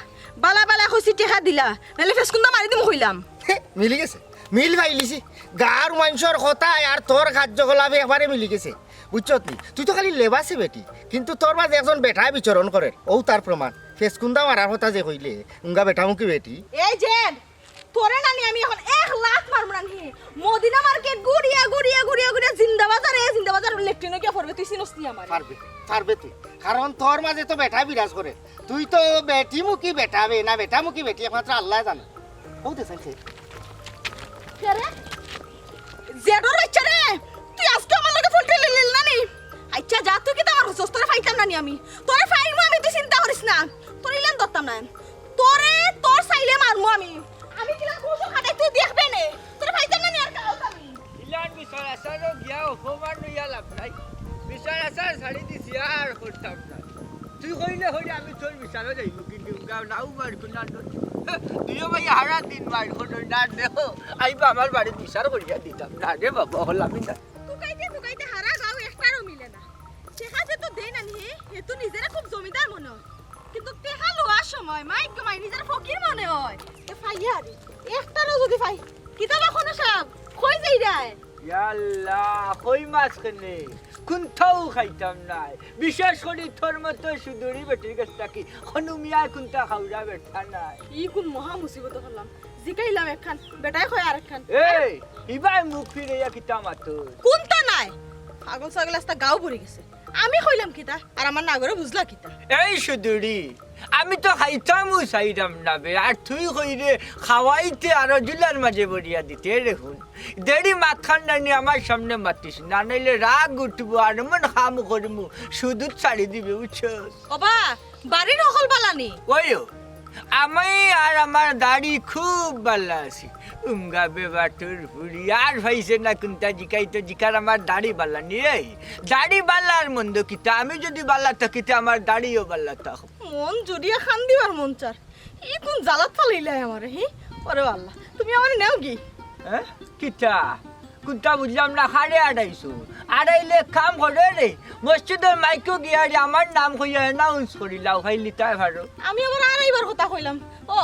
বালা বালা কইছি টেকা দিলা, নাইলে ফেসকুন্দা মারি দিমু কইলাম। হে, মিলি গেছে, মিল পাইলিছি। গাঁওর মাইনষর কথায় আর তোর কার্যকলাপে একবারে মিলি গেছে, বুঝছত নি? তুই তো খালি লেবাসে বেটি, কিন্তু তোর মাঝে একজন বেটায় বিচরণ করের, অউ তার প্রমাণ। ফেসকুন্দা মারার কথা যে কইলে, উঙ্গা বেটামুখী বেটি। এই জেড, তোরে নানি আমি এখন এক লাত মারমু নানি। মদিনা মার্কেট ঘুরিয়া, ঘুরিয়া, ঘুরিয়া, ঘুরিয়া জিন্দাবাজারে, জিন্দাবাজার লেট্রিনো গিয়া পড়বে, তুই চিনস নি আমারে। পারবে, পারবে তুই। কারণ তোর মাঝে তো বেটা বিরাজ করে। তুই তো বেটিমুখী বেটা বে, না বেটামুখী বেটি, একমাত্র আল্লায় জানে। ও দে সাইছে। কে রে? জেডর বাচ্চা রে, তুই আজকে আমার লগে ফুলটে লিলিল না নি? আচ্ছা যা, তুই কিতা আমার কইছস? তোরে পাইতাম না নি আমি। তোরে পাইমু চিন্তা করিস না, তোর ইলান ধরতাম না। তোরে, তোর চাইলে মারমু আমি। আমি কিলা খুশু খাটাই তুই দেখবে নে। তোরে পাইতাম না নি আর কাউকে আমি। ইলান বিচার আচারও গিয়া অপমান হইয়া লাভ নাই। বিচার আচার ছাড়ি দিছি, আর করতাম না। তুই কইলে কইলে আমি তোর বিচারও যাইব, কিন্তু গাও নাও মার কোনা। দুইও ভাই হারা দিন মার কোনো না দেখো, আইবা আমার বাড়িত বিচার করিয়া দিতাম না রে বাবা, হলাম না। তুকাইতে তুকাইতে হারা গাও একটারও মিলে না। টেকা যে তো দেয় না নি, হে তো নিজেরা খুব জমিদার মনে হয়, কিন্তু টেকা লওয়ার সময় মাইক গো মাই নিজের ফকির মনে হয়। এ ফাইয়া রে, একটারও যদি ফাই, কিতাবা কোনো সাব, কই যাই যায়? ইয়াল্লা, কই মাছ কেনে? কুন্তাও খাইতাম নাই। বিশেষ করি তোর মতো সুদুরি বেটির কাছ থাকি। খনু মিয়া কুন্তা খাওরা বেটা নাই। ই কোন মহা মুসিবত করলাম? জিকাইলাম একখান, বেটায় কয় আর একখান। এই, ইবায় মুখ ফিরাইয়া কিতা মাতর? কুন্তা নাই। পাগল ছাগল আস্তা গাও ভরি গেছে। আমি কইলাম কিতা, আর আমার নাগরে বুঝলা কিতা? এই সুদুরি, আমি তো খাইতামও চাইরাম না বে, আর তুই কইরে খাওয়াইতে আর জুলার মাঝে বরিয়া দিতে রে হুন। দেরি মাতখান নানি আমার সামনে মাতিস না, নাইলে রাগ উঠবো আর এমন কাম করমু, সুদুত ছাড়ি দিবে, বুঝছস? ওবা, বাড়ির হকল বালানি? ওইও, আমি আর আমার দাড়ি খুব বালা আছি। উঙ্গা বেবাটুর ফুড়ি আর পাইছে না কুন্তা জিকাই তো জিকার আমার দাড়ি বালা নি রে। দাড়ি বালা আর মন্দ কিতা, আমি যদি বালা থাকি তে আমার দাড়িও বালা থাক। মন জুড়িয়া খান দিবার মন চার। ই কোন জ্বালাত ফালাইলাই আমারে, হি? ওরে আল্লাহ, তুমি আমারে নেও কি? হ্যাঁ? কিতা? কুন্তা বুঝলাম না, কারে আড়াইছো? আড়াইলে কাম করে রে। মসজিদর মাইকো গিয়া রে আমার নাম কইয়া announce করিলাও, খাইলি তাই পারো। আমি আবার আড়াইবার কথা কইলাম। ও,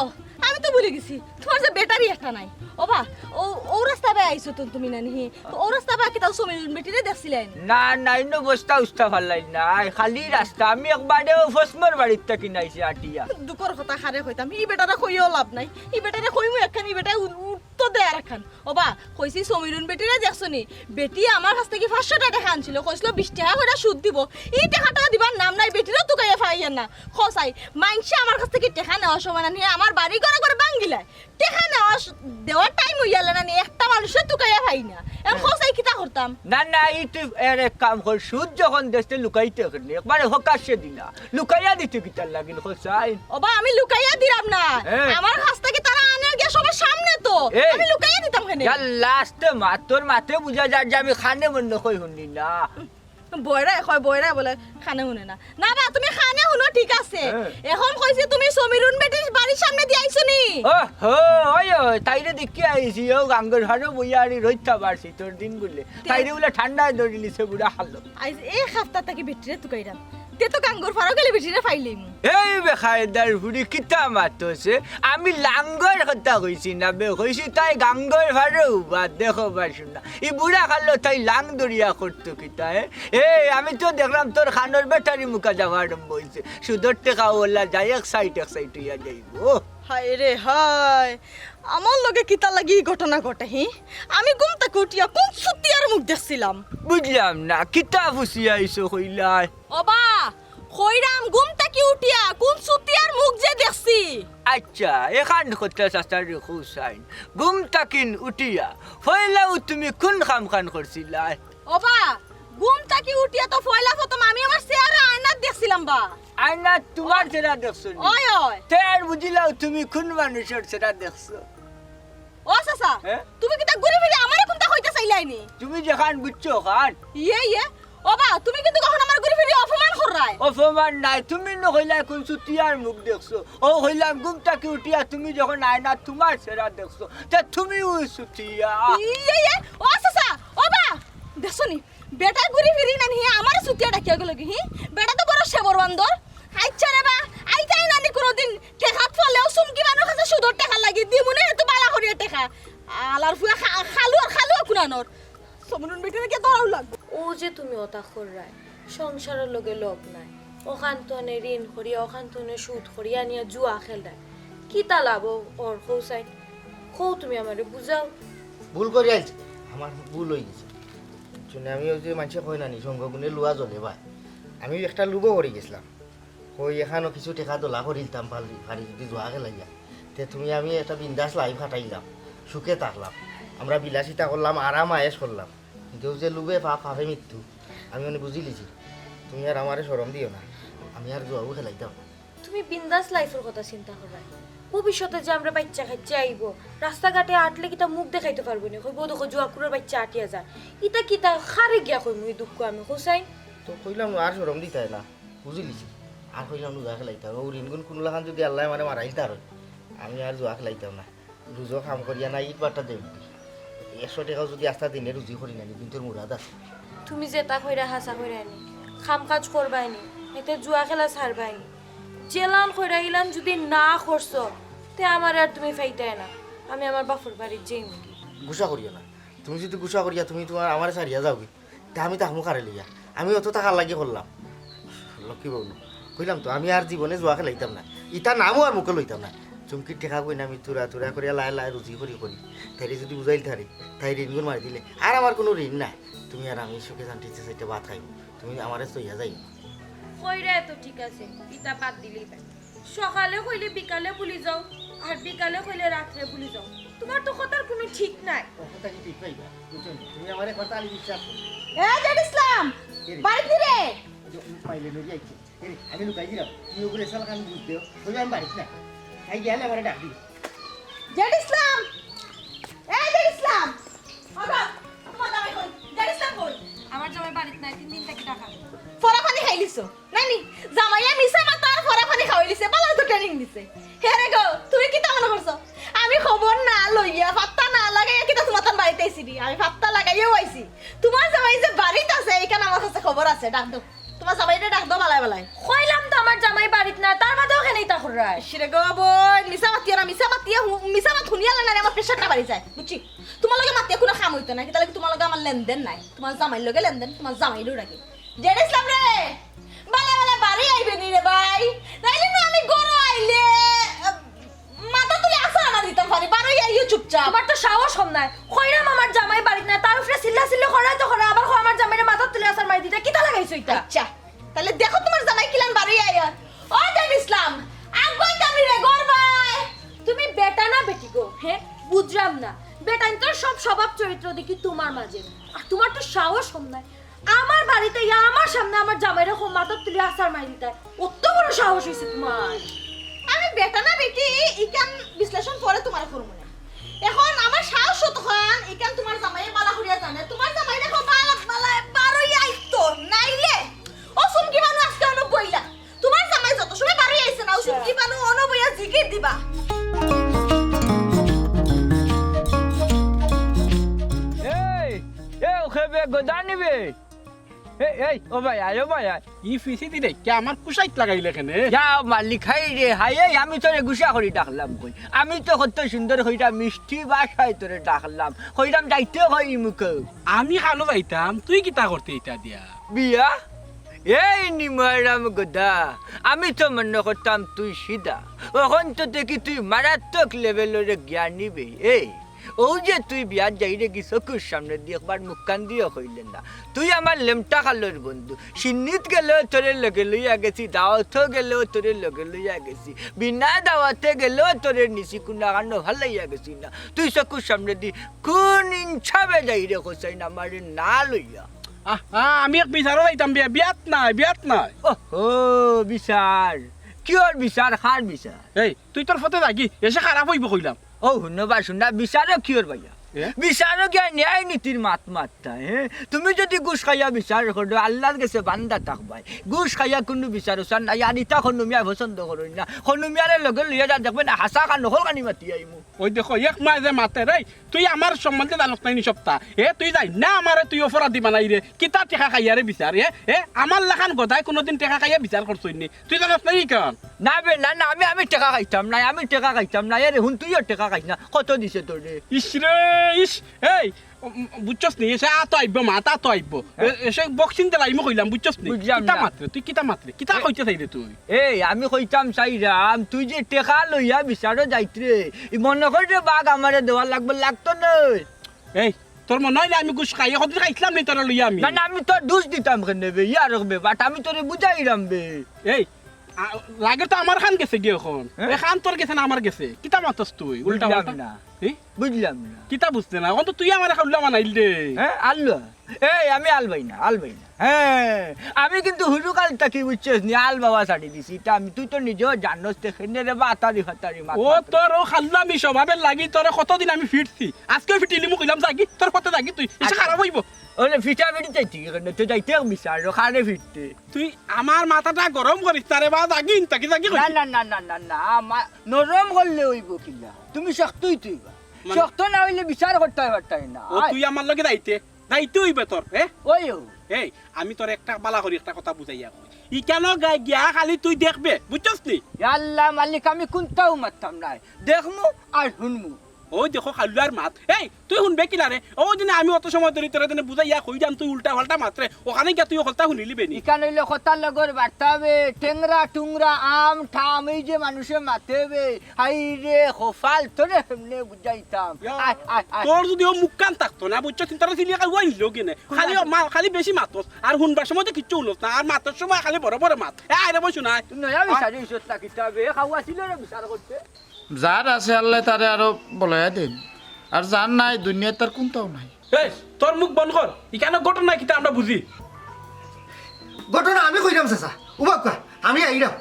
আমি তো ভুলে গেছি। তোমার যে ব্যাটারি একটা নাই। ওবা, ও, ও রাস্তা বায় আইছো তো তুমি নানি, হি? তো ও রাস্তা বায় কিতাও সমীরুন বেটিরে দেখছিলেন? না, না, ইনো বস্তা উস্তা ফালাই না, আয় খালি রাস্তা। আমি একবারে ও ফসমর বাড়ির থাকি নাইছি আটিয়া। দুঃখর কথা কারে কইতাম, ই বেটারে কইও লাভ নাই। ই বেটারে কইমু একখান, ই বেটায় উ-, উত্তর দেয় আর একখান। ওবা, কইছি সমীরুন বেটিরে দেখছো নি? বেটি আমার কাছ থাকি পাঁচশো টেকা আনছিল, কইছিল বিশ টেকা কইরা সুদ দিব। ই টেকাটা দিবার নাম নাই, বেটিরেও তুকাইয়া ফাইয়ার না। খোসাই, মাইনষে আমার কাছ থাকি টেকা নেওয়ার সময় না নিয়া আমার বাড়ি ঘরে ঘরে ভাঙ্গিলায়। টেকা নেওয়া স-, দেওয়ার টাইম অইয়ালে না নি, একটা মানুষরে তুকাইয়া পাই না। এখন হ্যাঁ। খোঁজ আই কিতা করতাম? না, না, ই তুই এর এক কাম কর, সুদ যখন দেস তে লুকাইতে কেনে, একবারে প্রকাশ্যে দিলা। লুকাইয়া দিতে কিতার লাগিল, খোঁজ আই? ওবা, আমি লুকাইয়া দিলাম না। হ্যাঁ। আমার কাছ থাকি তারা আনের গিয়া সবার সামনে তো। এই। আমি লুকাইয়া দিতাম কেনে? ইয়ার লাস্টে মাত, তোর মাতে বুঝা যায় যে আমি কানে মনে কই হুনি না। বয়রা কয়, বয়রা বলে কানে হুনে না। না বা, তুমি কানে হুনো, ঠিক আছে। হ্যাঁ। এখন কইছি তুমি সমীরুন বেটির বাড়ির সামনে দি আইছো নি? ও হো, ওই, ওই, তাইরে দেখি আইছি, ও গাঙ্গর হারো বইয়া আরি রইতা পারছি তোর দিন বুলে। তে- তাইরে বুলে ঠান্ডায় ধরি নিছে বুড়া হালো। আইজ এক হাপ্তা থাকি বেটিরে তুকাইরাম। তে তো গাঙ্গর ফারো গেলে বেটিরে পাইলিমু। এই বেকায়দার ফুড়ি কিতা মাতছে? আমি লাঙ্গর কথা কইছি না বে, কইছি তাই গাঙ্গর ফারো বা দেখো বা শুন না। ই বুড়া কালো তাই লাং দরিয়া করতো কিতা, এ? এ, আমি তো দেখলাম তোর কানর ব্যাটারি মুকা যাওয়া আরম্ভ অইছে। সুদর টেকা ওলা যায় এক সাইড, এক সাইড অইয়া যাইবো। হায় রে হায়, আমার লগে কিতা লাগি ই ঘটনা ঘটে, হি? আমি ঘুম থাকি উঠিয়া কোন সুতিয়ার মুখ দেখছিলাম? বুঝলাম না, কিতা ফুসিয়া আইছো কইলায়? ওবা, কইরাম ঘুম থাকি উঠিয়া কোন সুতিয়ার মুখ যে দেখছি। আচ্ছা, এখান কথা চাচারে হুসাইন। ঘুম থাকি উঠিয়া পয়লাউ তুমি কোন কাম খান করছিলায়? ওবা, ঘুম থাকি উঠিয়া তো পয়লা প্রথম আমি আমার চেহারা আয়নাত দেখছিলাম বা। আয়নাত তোমার চেহারা দেখছো নি? ওই, ওই। তে আর বুঝিলাও তুমি কোন মানুষর চেহারা দেখছো? ও চাচা, হ্যাঁ? তুমি কিতা ঘুরি ফিরি আমারে কোনটা কইতে চাইলায় নি? তুমি যেখান বুঝছো খান। ইয়ে, ইয়ে। ওবা, তুমি কিন্তু কখন আমার ঘুরি ফিরি অপমান কররায়। অপমান নাই, তুমি ন কইলায় কোন সুতিয়ার মুখ দেখছো। ও কইলাম ঘুম থাকি উঠিয়া তুমি যখন আয়নাত তোমার চেহারা দেখছো, তে তুমিও সুতিয়া। ইয়ে, ইয়ে। ও চাচা, ওবা, দেখছো নি? বেটা ঘুরি ফিরি নানি, হি আমারে সুতিয়া ডাকিয়া গেল কি, হি? বেটা তো বড় সেবর বান্দর। আইচ্ছা রে বা, আইতায় নানি কোনোদিন টেকাত ফালেও চুমকি মানুর কাছে সুদর টেকা লাগি, দিমুনে হেতু বালা করিয়া টেকা। আলার ফুয়া খা-, খালু আর খালু কুনানোর। সমীরুন বেটিরে গিয়া ধরাও লাগবো। ও যে তুমি অতা কররায়, সংসারর লগে লগ নাই। অখান তনে ঋণ করিয়া, অখান তনে সুদ করিয়া আনিয়া জুয়া খেলরায়। কিতা লাভ ও-, ওর কও চাইন? কও তুমি আমারে বুঝাও। ভুল করি আইছি, আমার ভুল অই গেছে। শুনে আমি ওই যে মানষে কয় না নি, সঙ্গ গুণে লুয়া জ্বলে ভাই। আমি একটা লুবো করি গেছিলাম। কই এখানো কিছু টেকা দলা করিলতাম পারি, পারি যদি জুয়া খেলাইয়া। তে তুমি আমি একটা বিন্দাস লাইফ কাটাইলাম, সুখে থাকলাম। আমরা বিলাসিতা করলাম, আরাম আয়েশ করলাম। কিন্তু ওই যে লুবে পাপ, পাপে মৃত্যু। আমি মানে বুঝিলিছি। তুমি আর আমারে শরম দিও না। আমি আর জুয়াও খেলাইতাম। তুমি বিন্দাস লাইফর কথা চিন্তা কররায়। ভবিষ্যতে যে আমরার বাইচ্চা-কাইচ্চা আইবো, রাস্তাঘাটে আটলে কিতা মুখ দেখাইতো পারবো নি? কইবো, "দেখো, জুয়াখুরর বাইচ্চা আটিয়া যার।" ইতা কিতা কারে গিয়া কইমু ই দুঃখ আমি, কও চাইন? তো কইলাম নু, আর শরম দিতায় না, বুঝিলিছি। আর কইলাম নু, জুয়া খেলাইতাম না। অউ ঋণগুন কুনু লাখান যুদি আল্লায় আমারে মারাইলতা অয়, আমি আর জুয়া খেলাইতাম না। রুজো কাম করিয়া না, ইট বাট্টা দেউক্কা। একশো টেকাও যুদি আস্তা দিনে রুজি করি না নি, কিন্তু মুরাদ আছে। তুমি যেতা কইরায় হাছা কইরায় নি, কাম-কাজ করবায় নি, এতে জুয়া খেলা ছাড়বায় নি। যেলান কইরায় ইলান যুদি না করছো, তে আমারে আর তুমি পাইতায় না। আমি আমার বাফর বাড়িত যাইমুগি। গুসা করিও না। তুমি যুদি গুসা করিয়া তুমি তুমার আমারে ছাড়িয়া যাওগি, তে আমি থাকমু কারে লইয়া? আমি অত টেকার লাগি করলাম। লক্ষ্মী বউ নু। কইলাম তো, আমি আর জীবনে জুয়া খেলাইতাম না। ইতা নামও আর মুখে লইতাম না। চুমকির টেকা কইন আমি তুরা তুরা করিয়া লায় লায় রুজি করি করি। তাইরে যুদি বুঝাইলতারি, তাই ঋণগুন মারি দিলে। আর আমার কুনু ঋণ নাই। তুমি আর আমি সুখে শান্তিতে চাইরটা ভাত খাইমু। তুমি আমারে থইয়া যাইও না। কইরায় তো ঠিক আছে, ইতা বাদ দিলেই বাদ। সকালে কইলে বিকালে ভুলি যাও, আর বিকালে কইলে রাত্রে ভুলি যাও। তুমার তো কথার কুনু ঠিক নাই। ও কথা কি ঠিক পাইবা? বুঝছো নি? তুমি আমারে কথা আলি বিশ্বাস করো। এ জেড ইসলাম, কে রে? বাড়িত নি রে? ওই যে পাইলে নদী আইছে। এ রে, আমি লুকাই দিলাম। তুমি ওগুলো এসে আমাকে আমি বুঝ দেও। ওই আমি বাড়িত না। তাই গেলে আমারে ডাক দিও। জেড ইসলাম! এ জেড ইসলাম! বাবা, তুমার জামাই কই? জেড ইসলাম কই? আমার জামাই বাড়িত নাই, তিন দিন থাকি ঢাকা। ফরা পানি খাইলিছো? নায় নি, জামাইয়ে মিছা মাতর ফরা পানি খাওয়াইলিছে, বালা তো training দিছে। হে রে গো, তুমি কিতা মনে করছো? আমি খবর না লইয়া, পাত্তা না লাগাইয়া কিতা তুমার তান বাড়িত আইছি নি? আমি পাত্তা লাগাইয়াউ আইছি। তুমার জামাই যে বাড়িত আছে, ইখান আমার কাছে খবর আছে, ডাক দেও। তুমার জামাইরে ডাক দেও বালায় বালায়। কইলাম তো আমার জামাই বাড়িত না, তার বাদেও কেনে ইতা কররায়? ইশ রে গো বইন, মিছা মাতিও না, মিছা মাতিয়া হু-, মিছা মাত হুনিয়া লাগে না রে, আমার pressureটা বাড়ি যায়, বুঝছি? তুমার লগে মাতিয়া কুনু কাম অইতো না, কিতা লাগি তুমার লগে আমার লেনদেন নাই, তুমার জামাইর লগে লেনদেন, তুমার জামাইরেউ ডাকি। জেড ইসলাম রে, বালা বালা বাড়ি আইবে নি রে ভাই, নাইলে না আমি ঘরো আইলে, আহ, মাথা তুলি আছাড় মারি দিতাম পারি, বারোই আইও চুপচাপ। তুমার তো সাহস কম নায়, কইরাম আমার জামাই বাড়িত না, তার উপরে চিল্লা চিল্লি করায় তো করায়, আবার কও আমার জামাইরে মাথা তুলি আছাড় মারি দিতা, কিতা লাগাইছো ইতা? আচ্ছা, তাইলে দেখো তুমার জামাই কিলান বারোই আইয়া। ও জেড ইসলাম, আগুয়াই কামি রে ঘর ভাই। তুমি বেটা না বেটি গো, হে? বুঝরাম না। বেটাইন্তর সব স্বভাব চরিত্র দেখি তুমার মাঝে। আর তুমার তো সাহস কম নায়। আমার বাড়িত আইয়া আমার সামনে আমার জামাইরে কও মাথাত তুলি আছাড় মারি দিতায়। অত বড় সাহস অইছে তুমার। আমি বেটা না বেটি, ইখান বিশ্লেষণ পরে তুমারে করমু নে। অখন আমার সাহস কতখান, ইখান তুমার জামাইয়ে বালা করিয়া জানে। তুমার জামাইরে কও বালা, বালা, বারোই আইতো, নাইলে ও চুমকি বানু আজকে অনো বইলা। তুমার জামাই যত সময় বাড়ি আইছে না, ও আচ্ছা। চুমকি বানু অনো বইয়া জিকির দিবা। এই, এ, ওকে বে, গদা নিবে। এই, এই, ও ভাই, আয়, ও ভাই, আয়। ই ফিসি দি রে, কে আমার কুশাইত লাগাইলে কেনে? ইয়া মালিক, হায় রে, হায়, এই, আমি তোরে গুসা করি ডাকলাম কই? আমি তো কত সুন্দর কইরা মিষ্টি ভাষায় তোরে ডাকলাম। কইরাম যাইতে কই মুখে। আমি কানো যাইতাম, তুই কিতা করতে ইতা দিয়া? বিয়া? এই নিমারাম গদা, আমি তো মনো করতাম তুই সিধা, অখন তো দেখি তুই মারাত্মক লেভেলর জ্ঞানী বে। এই, অউ যে তুই বিয়াত যাইরে গি চকুর সামনেদি একবার মুখখান দিও কইলে না, তুই আমার লেমটা খালর বন্ধু, সিন্নিত গেলেও তোরে লগে লইয়া গেছি, দাওয়াতো গেলেও তোরে লগে লইয়া গেছি, বিনা দাওয়াতে গেলেও তোরে নিছি, কুনাখানো ফালাইয়া গেছি না। তুই চকুর সামনেদি কুন ইনসাফে যাইরে কছাইন আমারে না লইয়া? আহ, আহ, আমি এক বিচারো যাইতাম বিয়া, বিয়াত নায়, বিয়াত নায়। ওহো, বিচার? কিয়র বিচার, কার বিচার? এই, তুই তোর পথে যাগি, এসে খারাপ অইবো কইলাম। ও, হুনো বা হুনা, বিচারো কিয়র ভাইয়া? এ? বিচারো গিয়া ন্যায় নীতির মাত মাততা, হে? তুমি যুদি ঘুষ খাইয়া বিচার করো, আল্লার গেছে বান্দা থাকবায়। ঘুষ খাইয়া কুনু বিচার উচার নাই, আর ইতা কুনু মিয়ায় পছন্দ করইন না। কুনু মিয়ারে লগে লইয়া যা দেখবায় না, হাছা খান নকল খানি মাতি আইমু। ওই দেখো, এক মায় যে মাতে রে, তুই আমার সম্বন্ধে জানস নাই নি সবতা। এ, তুই যাইন না আমারে, তুই অপরাধী বানাইরে। কিতা টেকা খাইয়া রে বিচার, এ? এ, আমার লাখান গদায় কুনুদিন টেকা খাইয়া বিচার করছইন নি? তুই জানস নাই নি কেন? না বে, না, না, আমি, আমি টেকা খাইতাম না, আমি টেকা খাইতাম না। এরে হুন, তুইও টেকা খাইস না। কত দিছে তোরে? ইস রে, ইস। এই, উম, বুঝছস নি? এসে আতো আইবো, মাত আতো আইবো। হ্যাঁ। এ-, এসে boxing দিলাইমু কইলাম, বুঝছস নি? বুঝলাম কিতা না। মাতরে, তুই কিতা মাতরে? কিতা এ- কইতে চাইরে তুই? এই, আমি কইতাম চাইরাম, তুই যে টেকা লইয়া বিচারো যাইতরে, ই মনো কর রে বাঘ আমারে দেওয়া লাগবো, লাগতো নায়। এই, তোর মনো অয় না আমি ঘুষ খাই? কতদিন খাইছলাম নি তোরে লইয়া আমি? না, না, আমি তোর দুষ দিতাম কেনে বে, ইয়ার বে, but আমি তোরে বুঝাইরাম বে। এই, আ, লাগে তো আমার খান গেছে গিয়া অখন। হ্যাঁ? এ খান তোর গেছে না আমার গেছে? কিতা মাতস তুই? উল্টা বুঝলাম পাল্টা। না। এই? বুঝলাম না। কিতা বুঝতে না? অখন তো তুই আমারে খাউল্লা বানাইল দে। হ্যাঁ, আল্লাহ। এই, আমি আলবাই না, আলবাই না। হ্যাঁ, আমি কিন্তু হুরুকাল থাকি, বুঝছস নি, আলবাওয়া ছাড়ি দিছি। ইটা আমি, তুই তো নিজেও জানোস, তে কেনে রে বা আতারি ফাতারি মাত ও মাতস। তোর ও খাল্লামি স্বভাবের লাগি তোরে কতদিন আমি ফিরছি, আজকেও ফিটিলিমু কইলাম যাগি, তোর পথে যাগি তুই, ইসে আচ্ছা। খারাপ অইবো। ওরে ফিটা ফিটি চাইতি কি কেনে? তুই যাইতে বিচার, ওখানে ফিরতে। তুই আমার মাথাটা গরম করিস না রে বা, যাগি, ইন থাকি যাগি না, কইছি। না, না, না, না, না, আমা-, নরম করলে অইবো কিলা? তুমি শক্তই তুই বা। মানে শক্ত না অইলে বিচার করতে পারতাই না। ও আয়। তুই আমার লগে যাইতে, যাইতে অইবে তোর, এ? ওই ও। এই, আমি তোর একটা বালা করি একটা কথা বুঝাইয়া কই। ইকানো গা-, গিয়া খালি তুই দেখবে, বুঝছস নি? ইয়া আল্লাহ মালিক, আমি কুনটাও মাততাম নায়। দেখমু আর হুনমু। ওই দেখো খালুয়ার মাত। এই, তুই হুনবে কিলা রে? ও দিনে আমি অত সময় ধরি তোরে দিনে বুঝাইয়া কইরাম, তুই উল্টা পাল্টা মাতরে। ওখানে গিয়া তুই হকলতা হুনিলিবে নি। ইকান অইলে কথা লগর বাড়তা হবে, টেংরা টুংরা আম ঠাম, এই যে মানুষে মাতে হবে। হাই রে, খোফাল, তোরে এমনে বুঝাইতাম। ইয়া, আয়, আয়, আয়। তোর যদি ও মুখখান থাকতো না, বুঝছো, চিন্তাটা ছিল কাউয়া নিল কেনে? খালি মা-, খালি বেশি মাতস, আর হুনবার সময় তো কিচ্ছু হুনস না, আর মাতর সময় খালি বড় বড় মাত। এ, আয় রে বসু না। তুই নয়া বিচারি ইসত না কিতা বে, খাওয়া ছিল রে বিচার করতে। যার আছে আল্লাহ তারে আরো বলয়া দেন, আর যার নাই দুনিয়াত তার কুনটাও নাই। এই, তোর মুখ বন্ধ কর, ইকানো ঘটনা কিতা আমরা বুঝি। ঘটনা আমি কইরাম চাচা, উবাক্কা, আমি আইরাম।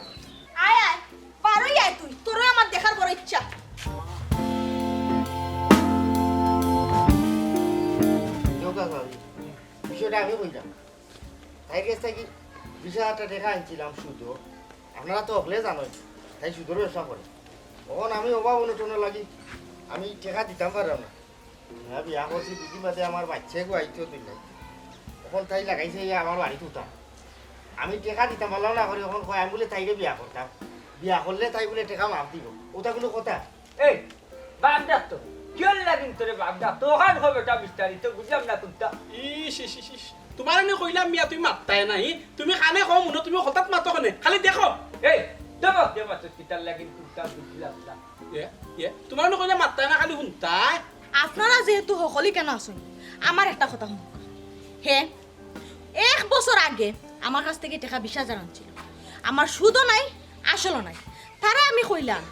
আয়, আয়, বারোই আয় তুই, তোরও আমার দেখার বড় ইচ্ছা। বিষয়টা আমি কইরাম। তাইর গেছ থাকি বিশ হাজার টেকা আনছিলাম সুদো। আপনারা তো হকলে জানইন, তাই সুদর ব্যবসা করে। অখন আমি অভাব অনটনর লাগি আমি টেকা দিতাম পারলাম না। বিয়া করছি দুদিন বাদে আমার বাইচ্চা এগু আইতো দুই নাই। অখন তাই লাগাইছে ইয়া আমার বাড়িত উঠা। আমি টেকা দিতাম পারলাম না করি, অখন কয় আমি বুলে তাইরে বিয়া করতাম। বিয়া করলে তাই বুলে টেকা মাফ দিব। ওটা কুনু কথা? এই, বাপ ডাকতো। কিয়র লাগিন তোরে বাপ ডাকতো? অখান ক বেটা বিস্তারিত, বুঝলাম না কুনটা। ইস, ইস, ইস, ইস। তুমারে নি কইলাম মিয়া, তুমি মাততায় নাই। তুমি কানে কম হুনো, তুমি হঠাৎ মাতো কেনে? খালি দেখো। এই, দেবা, দেবা, তো কিতার লাগিন কুনটা বুঝলাম না। এ, এ, তুমারে নি কইলাম মাততায় না, খালি হুনতায়। আপনারা যেহেতু হকলই কেনে আছইন, আমার একটা কথা হুনুক্কা। হে, এক বছর আগে আমার কাছ থাকি টেকা বিশ হাজার আনছিল। আমার সুদও নাই, আসলও নাই। তারে আমি কইলাম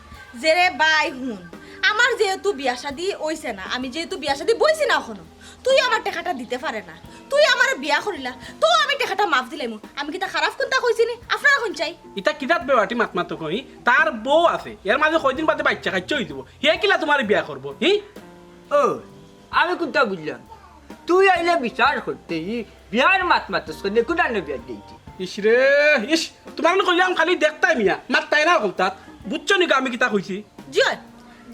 যে, "রে ভাই, হুন, আমার যেহেতু বিয়া শাদি অইছে না, আমি যেহেতু বিয়া শাদি বইছি না অখনো, তুই আমার টেকাটা দিতে পারে না, তুই আমারে বিয়া করিলা, তো আমি টেকাটা মাফ দিলাইমু।" আমি কিতা খারাপ কুনতা কইছি নি? আপনারা কইন চাই। ইতা কিতাত বেবাটি মাত মাতো কই? তার বউ আছে, এর মাঝে কয়দিন বাদে বাইচ্চা কাইচ্চা অই দিব। হে কিলা তুমারে বিয়া করবো, হি? ও, আমি কুনটা বুঝলাম? তুই আইলে বিচার করতে, ই বিয়ার মাত মাতস কেনে, কুনানো বিয়ার দেইতে? ইস রে, ইস, তুমারে নি কইলাম খালি দেখতায় মিয়া, মাততায় না হকলতাত। বুঝছো নি গো আমি কিতা কইছি? জি অয়,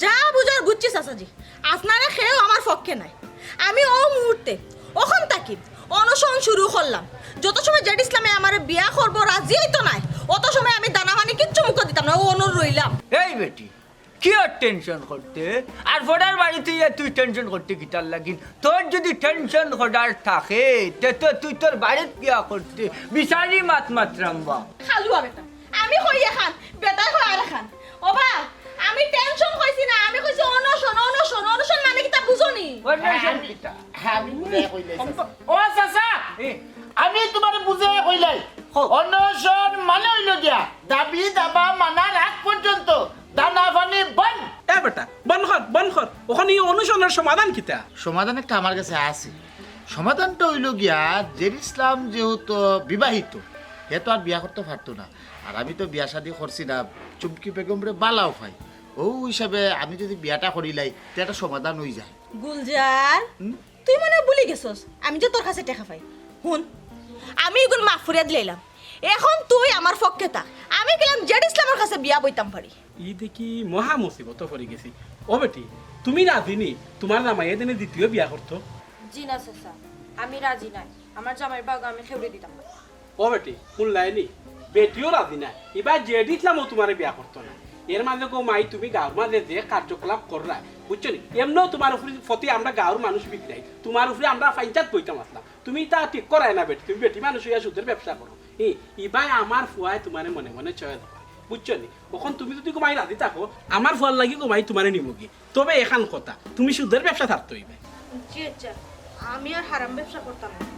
যা বুঝার বুঝছি চাচাজি। আপনারা কেউ আমার পক্ষে নাই। আমি অউ মুহূর্তে, অখন থাকি অনশন শুরু করলাম। যত সময় জেড ইসলামে আমারে বিয়া করবো রাজি অইতো নায়, অত সময় আমি দানা পানি কিচ্ছু মুখো দিতাম না, অউ অনো রইলাম। এই বেটি, কিয়র টেনশন করতে? আর ফড়ার বাড়িত ইয়া তুই টেনশন করতে কিতার লাগিন? তোর যদি টেনশন করার থাকে, তে তো তুই তোর বাড়িত গিয়া করতে, বিচারি মাত মাতরাম বা। খালুয়া বেটা, আমি কই এখান, বেটায় কয় আর এখান। ও বা, আমি টেনশন কইছি না, আমি কইছি অনশন, অনশন, অনশন মানে কিতা বুঝো নি? অনশন কিতা? আমি বুঝাই কইলাই চাচা। ও চাচা, এ। আমি তুমারে বুঝাই কইলাই। কও। অনশন মানে অইলো গিয়া দাবি দাবা মানার আগ পর্যন্ত দানা পানি বন্ধ। এ বেটা, বন্ধ কর, বন্ধ কর। অখন ই অনশনর সমাধান কিতা? সমাধান একটা আমার কাছে আছে। সমাধানটা অইলো গিয়া, জেড ইসলাম যেহেতু বিবাহিত, হে তো আর বিয়া করতে পারতো না। আর আমি তো বিয়া শাদি করছি না, চুমকি বেগমরে বালাও পাই। অউ হিসাবে আমি যদি বিয়াটা করিলাই, তে একটা সমাধান অই যায়। গুলজার, হুম? তুই মনে অয় ভুলি গেছস আমি যে তোর কাছে টেকা পাই। হুন, আমি ইগুন মাফ করিয়া দিলাইলাম। অখন তুই আমার পক্ষে থাক। আমি গেলাম জেড ইসলামর কাছে বিয়া বইতাম পারি। ই দেখি মহা মুসিবতো পড়ি গেছি। ও বেটি, তুমি রাজি নি তুমার জামাইয়ে যেন দ্বিতীয় বিয়া করতো? জি না চাচা, আমি রাজি নায়। আমার জামাইর বাগা আমি কেউরে দিতাম না। ও বেটি, হুনলায় নি? বেটিও রাজি নায়। ইবার জেড ইসলামও তুমারে বিয়া করতো না। এর মাঝে গো মাই তুমি গাঁওর মাঝে যে কার্যকলাপ কররায়, বুঝছো নি? এমনেও তুমার উপরে, প্রতি আমরা গাঁওর মানুষ বিগড়াই। তুমার উপরে আমরা পঞ্চায়েত বইতাম আছলাম। তুমি ইতা ঠিক করায় না বেটি, তুমি বেটি মানুষ অইয়া সুদের ব্যবসা করো। ই, ইবায় আমার ফুয়ায় তুমারে মনে মনে চয়েস করে, বুঝছো নি? অখন তুমি যদি গো মাই রাজি থাকো, আমার ফুয়ার লাগি গো মাই তুমারে নিবোগি। তবে এখান কথা, তুমি সুদের ব্যবসা ছাড়তে অইবে। জি আচ্ছা, আমি আর হারাম ব্যবসা করতাম না।